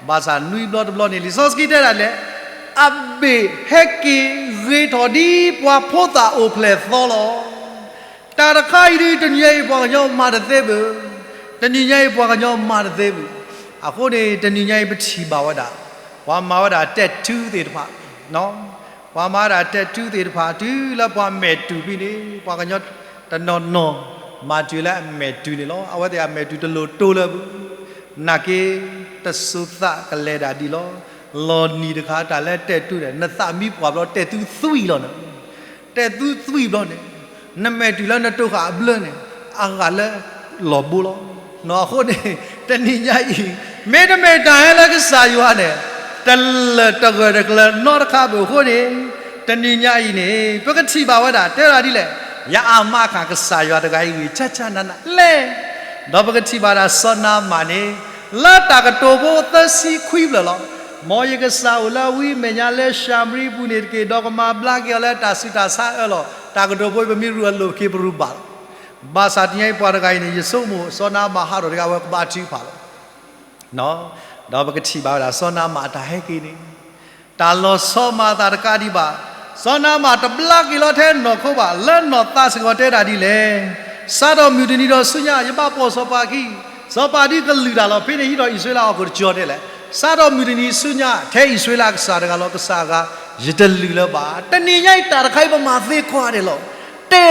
ဘၣ်ဆၣ်နွံဘျီတဘျီန့ၣ် လံာ်စီဆှံတဲဒၣ်လဲၣ်, အဘ့ၣ်ဟဲက့ၤဂ့ၤထီၣ်ဒ်ပှၤဖိသၣ်အိၣ်ဖျဲၣ်သီလီၤ. တၢ်တခါအံၤဒုး တနံၤညါအံၤပှၤကညီမၤတသ့ဘၣ်. တနံၤညါအံၤပှၤကညီမၤတသ့ဘၣ်. အဃိန့ၣ် တနံၤညါအံၤပထံၣ်ဘၣ်ဝဲဒၣ် ပှၤမၤဝဲဒၣ်တဲာ်တူသ့ၣ်တဖၣ် ပှၤမၤဝဲဒၣ်တဲာ်တူသ့ၣ်တဖၣ် တုၤလၢပှၤမဲာ်တူၤဖဲန့ၣ် ပှၤကညီတနီၤနီၤ မၤတုၤလၢအမဲာ်တူၤန့ၣ်လီၤ. အဝဲသ့ၣ်အမဲာ်တူၤတလိၣ်တိလၢၤဘၣ်. နာ်က့ တစိၤသးကလဲၤဒၣ်ဒ်လီၤ. လီၤနံၤတခါ တၢ်လၢတဲာ်တူန့ၣ် နသးမံပှၢ်ဘျီ တဲာ်သူသွံၣ်လီၤန့ၣ်, တဲာ်သူသွံၣ်ဘျီန့ၣ် နမဲာ်တူၤလၢနတိၢ်ဃာ်အဘျၢန့ၣ် အဂၤလၢလီၤဘိလီၤ. အဃိန့ၣ် တနံၤညါအံၤ မ့တမ့ၢ်တၢ်ဟဲလၢကစၢ်ယွၤန့ၣ် တလၢာ်တဂၢၢ်တကျၢၤနီတခါဘၣ်. အဃိန့ၣ် တနံၤညါအံၤန့ၣ် ပကထံၣ်ဘၣ်ဝဲဒၣ် တဲဝဲဒၣ်ဒ်လဲၣ်, ယအမါခၣ်ကစၢ်ယွၤတဂၤအံၤဂ့ၤ ဆၢဆၢနးနးလဲၣ်. ဒီးပကထံၣ်ဘၣ်ဒၣ်စီၤနၤအမၣ်န့ၣ် လၢတၢ်ကတိၤဖိသၢဆံခွံဖျၢၣ်လီၤ. မ်ယကစၢ်အိၣ်လၢဝံအမဲာ်ညါလၢၡၤမရံပူၤန့ၣ်တက့ၢ်, ဒီးကမၤဘျါက့ၤအီၤလၢတၢ်ဆူးတၢ်ဆါအၢလီၤ. တၢ်ကတိၤဖိအံၤ ပမ့ၢ်ရူၢ်အလိာ်ပခ့ပရူၢ်ဘၣ်လီၤ. ဘၣ်ဆၣ်တနံၤညါအံၤပှၤတဂၤအံၤန့ၣ် ယဆိကမိၣ် စီၤနၤအမၣ်ဟးထီၣ်တဂၤဝဲကဘၣ်ထုကဖၣ်လီၤ. ဒီးပကထံၣ်ဘၣ်ဝဲဒၣ်စီၤနၤအမၣ်အတၢ်ဟဲက့ၤန့ၣ် တၢ်လီၤဆီမၤအသးတကးဒံးဘၣ်. စီၤနၤအမၣ်တဘျါက့ၤလီၤထဲနီၢ်ခိဘၣ်, လၢနီၢ်သးစ့ၢ်ကီးတဲဒၣ်ဒ်လဲၣ်, စးထီၣ်မုၢ်တနံၤဒီးဆူညါ ယဘၣ်ပိာ်စီၤပၤအခံ, စီၤပၤဒ်ကလုၢ်တၢ်လီၤ. ဖဲန့ၣ်ဟံးထီၣ်အံၣ်စရ့လးအီၣ်ခိၣ်တကၠီၤတဲလဲၣ်, စးထီၣ်မုၢ်တနံၤဆူညါ ထဲအံၣ်စရ့လးအကစၢ်တဂၤလီၤ, ကစၢ်အဂၤ ယတလုၢ်လၢၤဘၣ်. တနံၤညါအံၤတၢ်တခါအံၤ ပမၤသ့ကွၢ်ဒဲးလီၤ. တဲ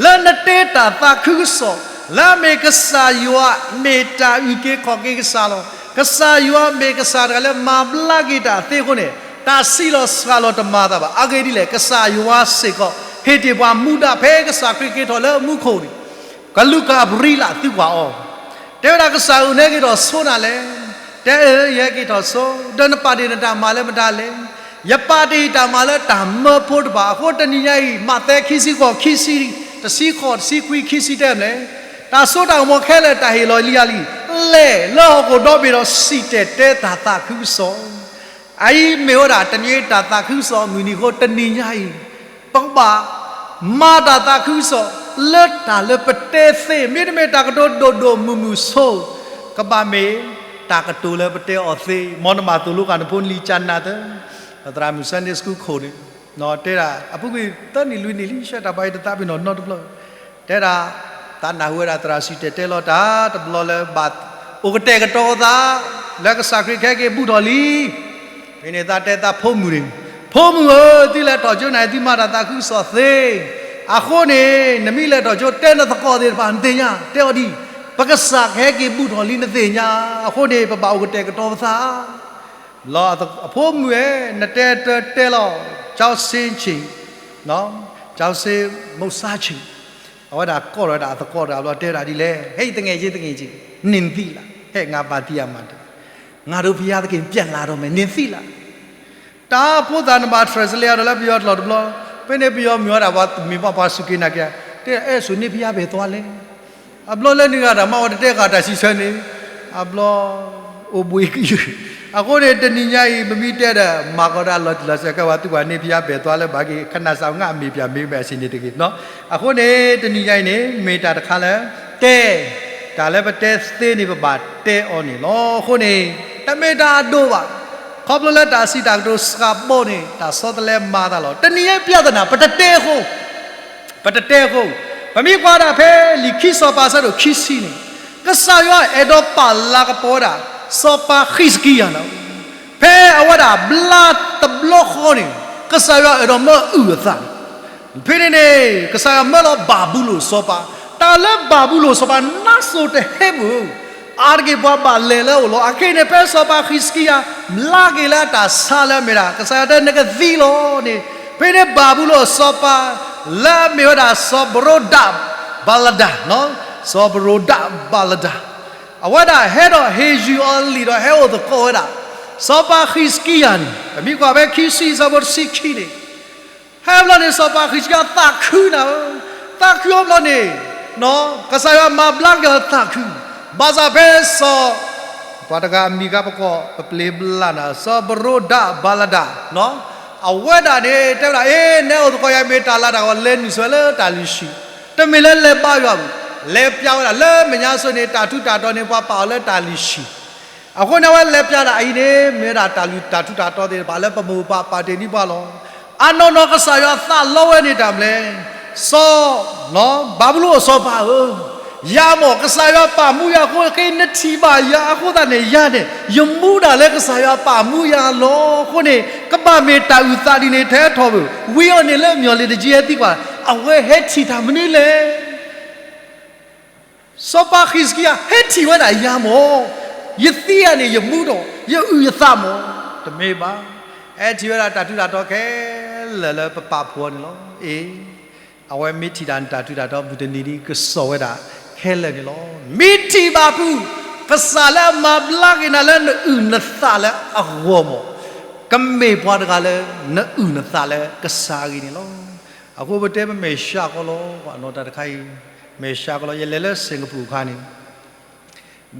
လၢနတဲတၢ်သးခုကစီၣ် လၢအမ့ၢ်ကစၢ်ယွၤ မ့ၢ်တၢ်အုၣ်က့ၤခီၣ်က့ၤကစၢ်လီၤ. ကစၢ်ယွၤမ့ၢ်ကစၢ်တဂၤလၢမၤဘျါက့ၤတၢ်သ့အဃိန့ၣ်, တၢ်ဆံးလီၤစှၤလီၤတမၤသးဘၣ်. အဂ့ၢ်ဒ်လဲၣ်, ကစၢ်ယွၤစ့ၢ်ကီး ဟ့ၣ်တ့ၢ်ပှၤမူဒါဖဲကစၢ်ခရံာ်က့ၤထီၣ်လၢမူခိၣ်န့ၣ်, ကလူၤကၣ်အဘရံလးသုကွၢ်အီၤ, တဲဝဲဒၣ် ကစၢ်ဧၢ နဟဲက့ၤထီၣ်ဆိနၤလဲၣ်. တဲအၢ ယဟဲက့ၤထီၣ်ဆိ, ဒီးနပာ်တ့ၢ်နတၢ်မၤလၢမတၤလဲၣ်. ယပာ်တ့ၢ်ယတၢ်မၤလၢတၢ်မၢဖိတဖၣ်အဃိ တနံၤညါအံၤ မးသဲခံဆံဃိး ခံဆံ, တဆံဃိး တဆံခွံ ခံဆံတဲမလဲၣ်. တၢ်စိတၢ်ကမီၤခဲလၢာ် တၢ်ဟ့ၣ်လီၤလံယၤလံ. လဲၤလၢဟီၣ်ခိၣ်ဒီဘ့ၣ်ဒီး စံၣ်တဲၤတဲတၢ်သးခုကစီၣ်. အအံၤမ့ၢ်ဝဲဒၣ် တနံၤအံၤတၢ်သးခုကစီၣ်အမုၢ်နံၤအဃိ တနံၤညါအံၤ ပကဘၣ်မၤတၢ်သးခုကစီၣ် လၢတၢ်လၢပတဲသ့, မ့တမ့ၢ်တၢ်ကတိၤဒိၣ်ဒိၣ်မုၢ်မုၢ်ဆိ, ကဘၣ်မ့ၢ်တၢ်ကတိၤလၢပတဲအီၤသ့. မ်နဘၣ်သိၣ်လိကၣ်နဖိနလံၤကၢ်နၢ်သၢ, ပသရၣ်မုၣ် Sunday School ခိၣ်န့ၣ်, တဲဒၣ် အပူၤကွံာ်သၢနံၣ်လွံၢ်နံၣ်လံ ဆှၢတၢ်ဘါယွၤတသးပ့ၤနီၣ်နီတဘျီ, တဲဒၣ် သးနၢ်ဟူဝဲဒၣ်သရၣ်စံၣ်တဲၤတဲလီၤတၢ်တဘျီလၢ ဘၣ်အိၣ်ကတဲာ်ကတီၤသး လၢကစၢ်ခရံာ်ကဟဲက့ၤဘူးထီၣ်လံ. ဖဲန့ၣ်သးတဲသးဖိမုၣ်န့ၣ်, ဖိမုၣ်ဧၢ, သုလဲၤထီၣ်ကၠိနၤ သုမၤတၢ်သးခုကစီၣ်သ့. အဃိန့ၣ် နမ့ၢ်လဲၤထီၣ်ကၠိ တဲနသကိးသ့ၣ်တဖၣ် နသ့ၣ်ညါ, တဲအီၤဒ်အံၤ, ပကစၢ်ကဟဲက့ၤဘူးထီၣ်လံ နသ့ၣ်ညါ. အဃိန့ၣ် ပဘၣ်အိၣ်ကတဲာ်ကတီၤပသး လီၤ. အဖိမုၣ်ဧၢ, နတဲတၢ်တဲလီၤ. ကၠီစ့ဆ့ၣ်, ကၠီစ့မိၢ်စါဆ့ၣ်, အဝဲဒၣ်ကိးထီၣ်ဝဲဒၣ်အသကိးတဂၤဘျီ တဲဒၣ်ဒ်လဲၣ်, ဟဲ တငယ်ချင်း တငယ်ချင်း, နင်သိလား, ဟဲ ငါပါတီးအမၤတၢ်, ငါတို့ဘုရားသခင်ပြန်လာတော့မယ်, နင်သိလား. တၢ်ဖိသၣ်နဘၣ် translate အီၤဒီးလၢပယီၤတလီၢ်တဘျီ, ဖဲန့ၣ်ပယီၤမုၣ်ဝဲဒၣ် ပှၤမ့ၢ်ပှၤပှၤစူၢ်က့ၤနာ်က့ၤ, တဲ အဲ ဆိုနေဘုရားဘယ်သွားလဲ. အဘျီလၢနဂၤတၢ်မၤဝဲတတဲဃာ်တၢ်စံးဆၢန့ၣ်, အဘျီ အိၣ်ဘှံးကယုၢ်. အဃိန့ၣ် တနံၤညါအံၤ ပမ့ၢ်တဲဒီး မၤကီးဒၣ်လီၤတံၢ်လီၤဆဲးကဲဝဲ သုကွၢ်န့ၣ် ဘုရားဘယ်သွားလဲ ဘၣ်က့ၤ ခဏစၢ်ငါအမ့ၢ်ပၠးမ့ၢ်ဘၣ်စ့ၢ်န့ၣ်တဂ့ၤ. အဃိန့ၣ် တနံၤညါအံၤန့ၣ် မ့ၢ်တၢ်တခါလၢ တဲ တၢ်လၢပတဲသ့န့ၣ် ပဘၣ်တဲအီၤန့ၣ်လီၤ. အဃိန့ၣ် တမ့ၢ်တၢ်အဒိၣ်ဘၣ်. ခီဖျိလၢတၢ်စံးတၢ်ကတိၤစှၤဘီန့ၣ် တၢ်ဆီတလဲမၤသးလီၤ. တနံၤညါ ပြဿနာ ပတတဲအဃိ ပတတဲအဃိ, ပမ့ၢ်ကွၢ်ဒၣ်ဖဲလံာ်ခံစီၤပၤအဆၢဒိၣ်ခံဆံန့ၣ်, ကစၢ်ယွၤအဲၣ်ဒိးပာ်လၤကပီၤဝဲဒၣ် စီၤပၤဃံးစကံယၤန့ၣ်, ဖဲအဝဲဒၣ်ဘျါတဘျီဃီန့ၣ်, ကစၢ်ယွၤအဲၣ်ဒိးမၢအုၣ်အသးန့ၣ်, ဖဲန့ၣ်န့ၣ် ကစၢ်ယွၤမၢလီၤဘၤဘူလိၣ်စီၤပၤ, တၢ်လၢဘၤဘူလိၣ်စီၤပၤ နါစိၤတဟဲမုၢ် အါတက့ၢ်ပှၤဘၣ်လဲၤလၢအအိၣ်လီၤ. အခဲအံၤန့ၣ် ဖဲစီၤပၤဃံးစကံယၤ ဘျါက့ၤလၢအတၢ်ဆါလၢအမ့ၢ်ဒၣ် ကစၢ်ယွၤတဲ နကသံလီၤန့ၣ်, ဖဲန့ၣ်ဘၤဘူလိၣ်စီၤပၤ လၢအမ့ၢ်ဝဲဒၣ် စီၤဘရိဒၣ် ဘၤလဒၣ်, စီၤဘရိဒၣ်ဘၤလဒၣ်, အဝဲဒၣ်ဟဲဒီးဟ့ၣ်ယုၢ်အီၤလံာ်ဒီးဟဲအိၣ်သကိးဝဲဒၣ် စီၤပၤဃံးစကံယၤန့ၣ်, ပမ့ၢ်ကွၢ်ဖဲခံဆံအဆၢဖိတဆံခံန့ၣ် ဟဲဘျီန့ၣ် စီၤပၤဃံးစကံယၤသးခုနၤဧၢ, သးခုအီၤဘျီန့ၣ်, ကစၢ်ယွၤမၤဘျါက့ၤအီၤသးခု, ဘၣ်ဆၣ်ဖဲစီၤ, ပှၤတဂၤအမံၤခါပကိး ပပျ့ၤဘျါနၤ စီၤဘရိဒၣ်ဘၤလဒၣ်, အဝဲဒၣ်န့ၣ် တဲဝဲဒၣ် အ့ နအိၣ်သကိးယၤ မ့ၢ်တၢ်လၤတၢ်ကပီၤ လဲၤနုာ်ဆိဝဲလၢတၢ်လုၢ်ဟံၣ်, တမ့ၢ်လၢလဲၤဘါယွၤပူၤ, လဲၤပျးဝဲဒၣ်လၢမဲာ်ညါစိၤန့ၣ် တၢ်ထူးတၢ်တီၤန့ၣ် ပှၤပာ်အီၤလၢတၢ်လုၢ်ဟံၣ် အဃိန့ၣ် အဝဲလဲၤပျးဒၣ်အံၤန့ၣ် မ့ၢ်ဝဲဒၣ်တၢ်လုၢ်တၢ်ထူးတၢ်တီၤသ့ၣ်တဖၣ်လၢ ပမိၢ်ပပၢ်ပာ်တ့ၢ်ဒံးပှၤလီၤ. အနီၢ်နီၢ်ကစၢ်ယွၤသးလီဝဲန့ၣ်တၢ်မနုၤလဲၣ်, စီၤ, ဘၤဘူလိၣ်စီၤပၤဧၢ, ယၤမ့ၢ် ကစၢ်ယွၤပာ်မူယၤအဃိ ခဲအံၤနထံၣ်ဘၣ်ယၤအဃိသတးန့ၣ် ယၤန့ၣ် ယမူဒၣ်လၢကစၢ်ယွၤပာ်မူယၤလီၤ. အဃိန့ၣ် ကဘၣ်မ့ၢ်တၢ်အုၣ်သးဒ်န့ၣ် ထဲထီၣ်ဘၣ်, ဝံၤအီၤန့ၣ်လၢမျီၢ်လ့ၤတက့ၢ် ဟဲသံကွၢ်, အဝဲဟဲထံၣ်တၢ်မနုၤလဲၣ် စီၤပၤဃံးစကံယၤ ဟဲထံၣ်ဝဲဒၣ်ယၤမ့ၢ်, ယသံယၤန့ၣ် ယမူဒီး ယအုၣ်ယသးမ့ၢ်, တမ့ၢ်ဘၣ်. ဟဲထံၣ်ဝဲဒၣ်တၢ်ထူးတၢ်တီၤခဲလၢာ်လၢပပာ်ဖှိၣ်အီၤန့ၣ်လီၤ. အ့ အဝဲမ့ၢ်ထံၣ်တၢ်တၢ်ထူးတၢ်တီၤ မုၢ်တနံၤဒ်ကစီၣ်ဝဲဒၣ်ခဲလၢာ်န့ၣ်လီၤ. မ့ၢ်ထံၣ်ဘၣ်ဖုး ကစၢ်လၢအမၤဘျါက့ၤနၤလၢနအုၣ်နသးလၢအဂီၢ်မ့ၢ်, ကမ့ၢ်ပှၤတဂၤလၢ နအုၣ်နသးလၢကစၢ်အဂ့ၢ်န့ၣ်လီၤ. အဃိပတဲပမဲာ်ဆှးကီးလီၤ, ပှၤနီၢ်တၢ်တခါအံၤ မဲာ်ဆှးကီးလီၤ. ယလဲၤလၢစ့ၣ်ကပူၤအခါန့ၣ်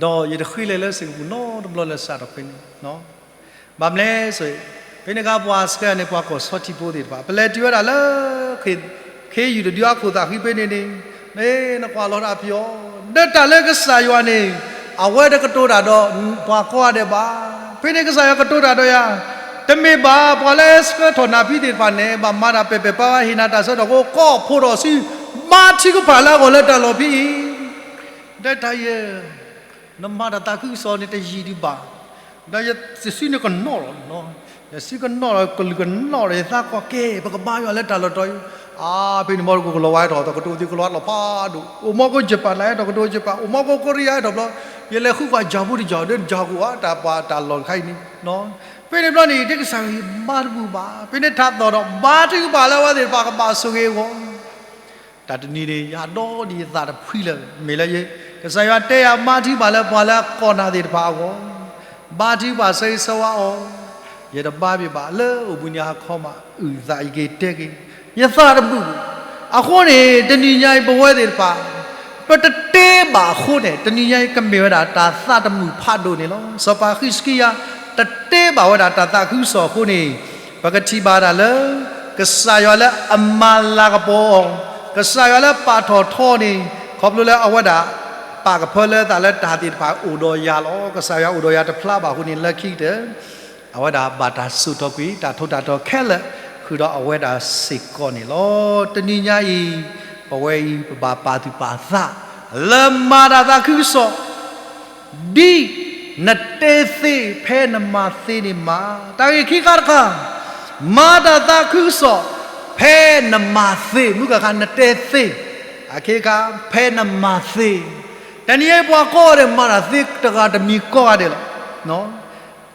ဒီးယတဃ့လဲၤလၢစ့ၣ်ကပူၤနီတဘျီလၢစးထီၣ်ဖဲန့ၣ်, ဘၣ်မနုၤလဲၣ်, ဖဲန့ၣ်အခါပှၤဆှၢန့ၣ် ပှၤကီၢ်ဆီထံဖိသ့ၣ်တဖၣ် ပလဲၤတုၤဝဲဒၣ်လၢ ခ့ယုၢ်တဒုအခိၣ်သးဃံဖဲန့ၣ်န့ၣ်, နကွၢ်လီၤတၢ်ပယီၤ, ဒီးတၢ်လၢကစၢ်ယွၤန့ၣ် အဝဲတကတိၤတၢ်ဒီး ပှၤကိးဂၤဒဲးဘၣ်. ဖဲန့ၣ်ကစၢ်ယွၤကတိၤတၢ်ဒီးယၤ, တမ့ၢ်ဘၣ် ပှၤလၢဆှၢထီၣ်နၤဖဲသ့ၣ်တဖၣ်န့ၣ် ဘၣ်မၤတၢ်ပဲာ်ပဲာ်ပါ ဟ့ၣ်နၤတၢ်ဆၢကတီၢ်အဃိ ကိးဖှိၣ်ထီၣ်ဆူ ဘါထုကဖၣ်လၢအဂီၢ်လၢတၢ်လီၢ်ဖဲအံၤ, ဒီးတၢ်ယဲ နမၤတၢ်သးခုကစီၣ်န့ၣ်တယံာ်ဒံးဘၣ်, ဒီးယစုန့ၣ်ကနီၣ်လီၤ, ယစုကနီၣ်လီၤ ကလုာ်ကနီၣ်ဒီး ယသးကီၢ်ကဲ ပကဘါယွၤလၢတၢ်လီၢ်တတီၤအံၤ, အါ ဖဲန့ၣ်မီကီၢ်ကလီၤဝါဟဲထီၣ် တကတိၤသ့ကလီၤလီၤဖးဒိၣ်, အိၣ်မီကီၢ်ယပၣ် နဟဲထီၣ်ကတိၤယပၣ်, အိၣ်မီကီၢ်ကိရံယါဟဲထီၣ်ဘျီ, ယလဲၤဃုကွၢ်ယီၤဖိတယီၤ ဒီးယီၤကအိၣ်ဧါ တၢ်ပှၤတၢ်လီၢ်တခါအံၤန့ၣ်, ဖဲန့ၣ်ဘျီန့ၣ် တဲကစၢ်ယွၤ ယမါတဘူၣ်ဘၣ်, ဖဲန့ၣ်ထးသီၣ်ဒီး ဘါထုကဖၣ်လၢအဝဲသ့ၣ်တဖၣ်ကဘၣ်ဆိၣ်ဂ့ၤအဂီၢ်, တၢ်တနံၤန့ၣ် ယဒိးန့ၢ်ယသးတဖှံလၢာ် မ့ၢ်လၢ ကစၢ်ယွၤတဲယၤ ဘါထုကဖၣ်လၢပှၤလၢအကိးနၤသ့ၣ်တဖၣ်အဂီၢ်, ဘါထုကဖၣ်ဆၢဂ့ၤဆၢဝါအီၤ, ယတဘါဘၣ်ဘၣ် လၢအိၣ်ဘှံးနံၤဟါခီမး အုၣ်သးယက့ၤတဲက့ၤ, ယသးတဘူၣ်ဘၣ်. အဃိန့ၣ် တနံၤညါအံၤ ပဝဲသ့ၣ်တဖၣ် ပတတဲဘၣ်အဃိန့ၣ် တနံၤညါအံၤ ကမ့ၢ်ဝဲဒၣ်တၢ်သးတမုာ်ဖးဒိၣ်န့ၣ်လီၤ. စီၤပၤဃံးစကံယၤ တတဲဘၣ်ဝဲဒၣ်တၢ်သးခုကစီၣ်အဃိန့ၣ် ပကထံၣ်ဘၣ်ဒၣ်လၢ ကစၢ်ယွၤလၢအမၤလၤကပီၤအီၤ, ကစၢ်ယွၤလၢပာ်ထီၣ်ထီန့ၣ် ခီဖျိလၢအဝဲဒၣ် ပာ်ကဖၢလၢသးလၢတၢ်သ့ၣ်တဖၣ်အိၣ်ဒီးယၤလီၤ. ကစၢ်ယွၤအိၣ်ဒီးယၤတဖျါဘၣ်အဃိန့ၣ် လၢခံကတၢၢ် အဝဲဒၣ်ဘၣ်တၢ်စိာ်ထီၣ်ကွံာ် တၢ်ထူးတၢ်တီၤခဲလၢာ် ဃုာ်ဒီးအဝဲဒၣ်စ့ၢ်ကီးန့ၣ်လီၤ. တနံၤညါအံၤ ပဝဲအံၤ ပဘၣ်ပာ်သူၣ်ပာ်သး လၢမၤတၢ်သးခုကစီၣ် ဒ်နတဲသ့ဖဲနမၤသ့န့ၣ်မး, တၢ်ဂ့ၢ်ခံခါတခါ, မၤတၢ်သးခုကစီၣ် ဖဲနမၤသ့, မုၢ်ကခါနတဲသ့, အခ့ခါ ဖဲနမၤသ့, တနံၤအံၤပှၤကိးဂၤဒဲးမၤတၢ်သ့တဂၤတမံၤကိးဂၤဒဲးလီၤ.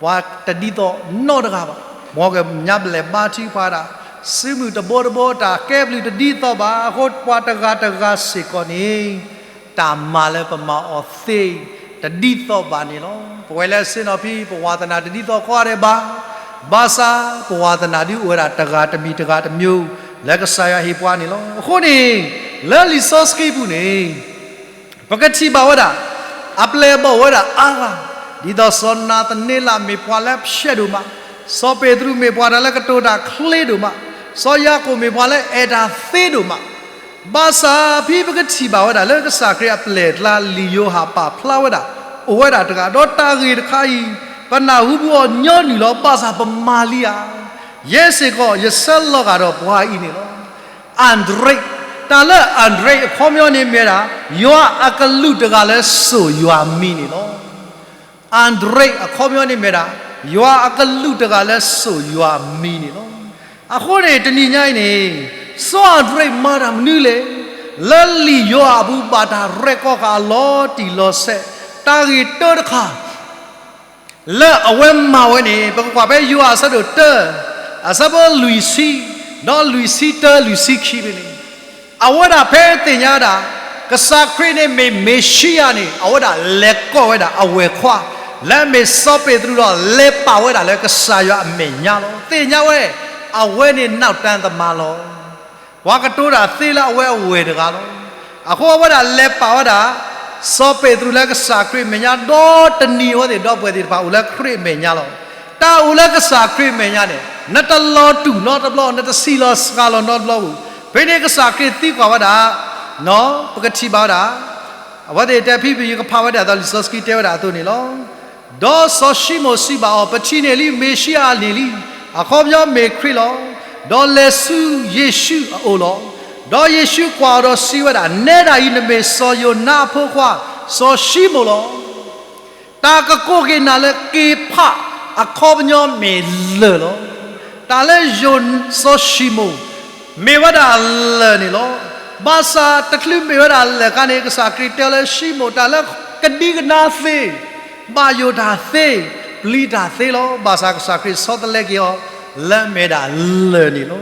ပှၤတဒ်သိးနီတဂၤဘၣ်. မ်ကညါပလဲၤဘါထုကဖၣ်ဒၣ် စုမုၢ်တဘိတဘိ တၢ်ကဲဘျုးတဒ်သိးဘၣ်အဃိ ပှၤတဂၤတဂၤစ့ၢ်ကီးန့ၣ် တၢ်မၤလၢပမၤအီၤသ့ တဒ်သိးဘၣ်န့ၣ်လီၤ. ပဝဲလၢအဆ့ၣ်နီၤဖဲ ပဝါသနာတဒ်သိးကိးဂၤဒဲးဘၣ်. ဘၣ်ဆၣ် ပဝါသနာဒုးအိၣ်ဝဲဒၣ်တဂၤတမံၤတဂၤတမံၤ လၢကစၢ်ယွၤဟ့ၣ်ပှၤန့ၣ်လီၤ. အဃိန့ၣ် လၢလံာ်စီဆှံပူၤန့ၣ် ပကထံၣ်ဘၣ်ဝဲဒၣ် အပျဲၢ်အဘီၣ်အိၣ်ဝဲဒၣ်အါဂၤ, ဒ်သိးစီၤနၤသန့လးမ့ၢ်ပှၤလၢဖျဲးဒိၣ်မး, စီၤပ့းတရူးမ့ၢ်ပှၤတၢ်လၢကတိၤတၢ်ချ့ဒိၣ်မး, စီၤယၤကိာ်မ့ၢ်ပှၤလၢအဲၣ်တၢ်သ့ဒိၣ်မး, ဘၣ်ဆၣ်ဖဲပကထံၣ်ဘၣ်ဝဲဒၣ်လၢကစၢ်ခရံာ်အပျဲၢ်အကျါ လံာ်ယိၤဟၣ်ပာ်ဖျါဝဲဒၣ် အိၣ်ဝဲဒၣ်တဂၤ, ဒီးတၢ်ဂ့ၢ်တခါအံၤ ပနၢ်ဟူဘူးအီၤညီနုၢ်လီၤ. ဘၣ်ဆၣ်ပမၤလံဧါ. ယဲစ့ၢ်ကီး ယဆၢလီၤဂာ်ဒီးပှၤအံၤန့ၣ်လီၤ. အၤဒရ့း, တၢ်လၢအၤဒရ့းအခီပညီန့ၣ်မ့ၢ်ဒၣ် ယွၤအကလူးတဂၤလၢစိာ်ယွၤမံၤန့ၣ်လီၤ. အၤဒရ့းအခီပညီန့ၣ်မ့ၢ်ဒၣ် ယွၤအကလူးတဂၤလၢစိာ်ယွၤမံၤန့ၣ်လီၤ. အဃိန့ၣ် တနံၤညါအံၤန့ၣ် စီၤအၤဒရ့းမၤတၢ်မနုၤလဲၣ်, လၢလံာ်ယိၤဟၣ်အပူၤဘၣ်တၢ်ရဲၣ်ကီၢ်ဃာ်အလီၤတံၢ်လီၤဆဲး, တၢ်ဂ့ၢ်တၢတခါ လၢအဝဲမၤဝဲန့ၣ် ပကကွၢ်ဖဲယိၤဟၣ်အဆၢဒိၣ်တၢ အဆၢဖိလွံၢ်ဆံ, ဒီးလွံၢ်ဆံတၢ လွံၢ်ဆံခံဖဲန့ၣ်, အဝဲဒၣ်ဖဲသ့ၣ်ညါဒၣ် ကစၢ်ခရံာ်န့ၣ်မ့ၢ်မ့ၤၡံယၤန့ၣ် အဝဲဒၣ်လဲၤကိးဝဲဒၣ်အဝဲၢ်ခွါ လၢအမ့ၢ်စီၤပ့းတရူးဒီး လဲၤပာ်ဝဲဒၣ်လၢကစၢ်ယွၤအမဲာ်ညါလီၤ. သ့ၣ်ညါဝဲ အဝဲန့ၣ် နောက်တန်းသမားလီၤ. ပှၤကတိၤတၢ်သ့လၢအဝဲအဝဲၢ်တဂၤလီၤ. အဃိအဝဲဒၣ်လဲၤပာ်ဝဲဒၣ် စီၤပ့းတရူးလၢကစၢ်ခရံာ်အမဲာ်ညါ ဒီးတနံၤအဝဲသ့ၣ်ဒီပုၢ်ဝဲၢ်သ့ၣ်တဖၣ်အိၣ်လၢခရံာ်အမဲာ်ညါလီၤ. တၢ်အိၣ်လၢကစၢ်ခရံာ်အမဲာ်ညါန့ၣ် နတလီၤတူာ်နီတဘျီ, နတဆံးလီၤစှၤလီၤနီတဘျီပူၤ, ဖဲန့ၣ်ကစၢ်ခရံာ်သံကွၢ်ဝဲဒၣ်, ပကထံၣ်ဘၣ်ဝဲဒၣ် အဝဲသ့ၣ်တဲဖဲ ပယီၤကဖးဝဲဒၣ်အသိး လံာ်စီဆှံတဲဝဲဒၣ်အသိးန့ၣ်လီၤ. ဒီးစီၤၡံမိၣ်စံးဘၣ်အီၤ, ပထံၣ်န့ၢ်လံ, မ့ၤၡံယၤန့ၣ်လံ, အခီပညီမ့ၢ်ခရံာ်လီၤ. ဒီးလဲၤဆူယ့ၣ်ၡူးအအိၣ်လီၤ. ဒီးယ့ၣ်ၡူးကွၢ်အီၤဒီးစံးဝဲဒၣ်, နဲဒၣ်အံၤနမ့ၢ်စီၤယိၤနါအဖိခွါ, စီၤၡံမိၣ်လီၤ. တၢ်ကကိးက့ၤနၤလၢက့ၤဖး အခီပညီမ့ၢ်လၢၢ်လီၤ. တၢ်လၢယိၤ စီၤၡံမိၣ် မ့ၢ်ဝဲဒၣ်လၢၢ်န့ၣ်လီၤ. ဘၣ်ဆၣ်တချုးမ့ၢ်ဝဲဒၣ်လၢၢ်အခါန့ၣ် ကစၢ်ခရံာ်တဲလၢၡံမိၣ် တၢ်လၢကဒံကဒါသ့, ဘၣ်ယိၣ်တၢ်သ့, ပျံၤတၢ်သ့လီၤ. ဘၣ်ဆၣ်ကစၢ်ခရံာ်ဆီတလဲက့ၤအီၤ လၢအမ့ၢ်ဒၣ်လၢၢ်န့ၣ်လီၤ.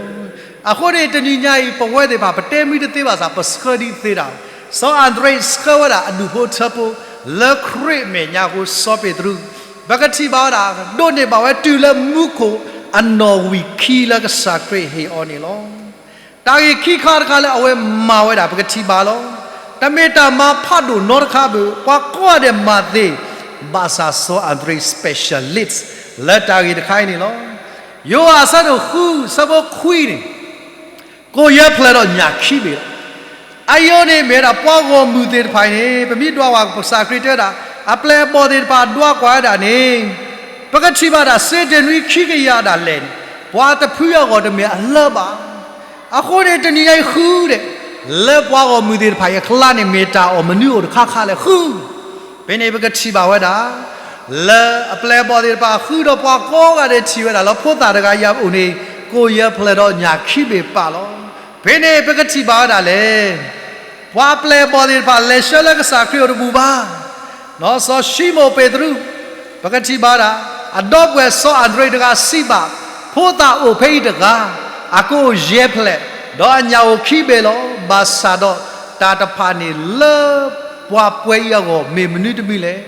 အဃိန့ၣ် တနံၤညါအံၤ ပဝဲသ့ၣ်တဖၣ် ပတဲမံတသ့ဘၣ်ဆၣ် ပဆှၢဒံးသ့တၢ်, စီၤအၤဒရ့းဆှၢဝဲဒၣ်အဒူၣ်ဖိထၢဖိ လၢခရံာ်အမဲာ်ညါအဃိ စီၤပ့းတရူး ပကထံၣ်ဘၣ်ဝဲဒၣ် ဒိးန့ၢ်ဘၣ်ဝဲတုၤလၢမူခိၣ်အနီၣ်ဝံာ်ခံလၢကစၢ်ခရံာ်ဟ့ၣ်အီၤန့ၣ်လီၤ. တၢ်ဂ့ၢ်ခံခါတခါလၢအဝဲမၤဝဲဒၣ် ပကထံၣ်ဘၣ်လီၤ. တမ့ၢ်တၢ်မၤဖးဒိၣ်နီတခါဘၣ်, ပှၤကိးဂၤဒဲးမၤသ့, ဘၣ်ဆၣ်စီၤအၤဒရ့း specialist လၢတၢ်ဂ့ၢ်တခါအံၤန့ၣ်လီၤ. ယိၤဟၣ်အဆၢဒိၣ်ဃု အဆၢဖိခွံန့ၣ် ကိၣ်ယဲၢ်ဖျၢၣ်ဒီးညၣ်ခံဘ့ၣ်လီၤ. အယိၤန့ၣ်မ့ၢ်ဝဲဒၣ်ပှၤဂီၢ်မုၢ်သ့ၣ်တဖၣ်အံၤန့ၣ် ပမ့ၢ်ဒွးဝဲကစၢ်ခရံာ်တဲဝဲဒၣ် အပျဲၢ်အဘီၣ်သ့ၣ်တဖၣ်ဒွးကွၢ်ဝဲဒၣ်န့ၣ် ပကထံၣ်ဘၣ်ဒၣ် စ့တနွံခံကယၤဒၣ်လဲာ်န့ၣ် ပှၤတဖုအဂီၢ်တမ့ၢ်အလၢဘၣ်. အဃိန့ၣ် တနံၤညါအံၤဃုဒီး လၢပှၤဂီၢ်မုၢ်သ့ၣ်တဖၣ်အံၤအကျါန့ၣ် မ့ၢ်တၢ်အီၣ်မနုၤအိၣ်တခါခါလဲၣ်ဃု ဖဲန့ၣ်ပကထံၣ်ဘၣ်ဝဲဒၣ် လၢအပျဲၢ်အဘီၣ်သ့ၣ်တဖၣ်ဃုဒီးပှၤကိးဂၤဒဲးထံၣ်ဝဲဒၣ်လၢ ဖိသၣ်တဂၤအံၤအအိၣ်န့ၣ် ကိၣ်ယဲၢ်ဖျၢၣ်ဒီးညၣ်ခံဘ့ၣ်ပာ်လီၤ. ဖဲန့ၣ်ပကထံၣ်ဘၣ်ဝဲဒၣ်လဲၣ် ပှၤပျဲၢ်အဘီၣ်သ့ၣ်တဖၣ်လဲၤဆှၢလၢကစၢ်ခရံာ်အိၣ်တဘူၣ်ဘၣ်. စီၤၡံမိၣ်ပ့းတရူး, ပကထံၣ်ဘၣ်ဒၣ် အဒီပုၢ်ဝဲၢ်စီၤအၤဒရ့းတဂၤစံးဘၣ်, ဖိသၣ်အိၣ်ဖဲအံၤတဂၤ, အကအိၣ်ယဲၢ်ဖျၢၣ်, ဒီးအညၣ်အိၣ်ခံဘ့ၣ်လီၤ. ဘၣ်ဆၣ်ဒီးတၢ်တဖၣ်န့ၣ်လၢပှၤပွဲအံၤအဂီၢ် မ့ၢ်မနုၤတမံၤလဲၣ်.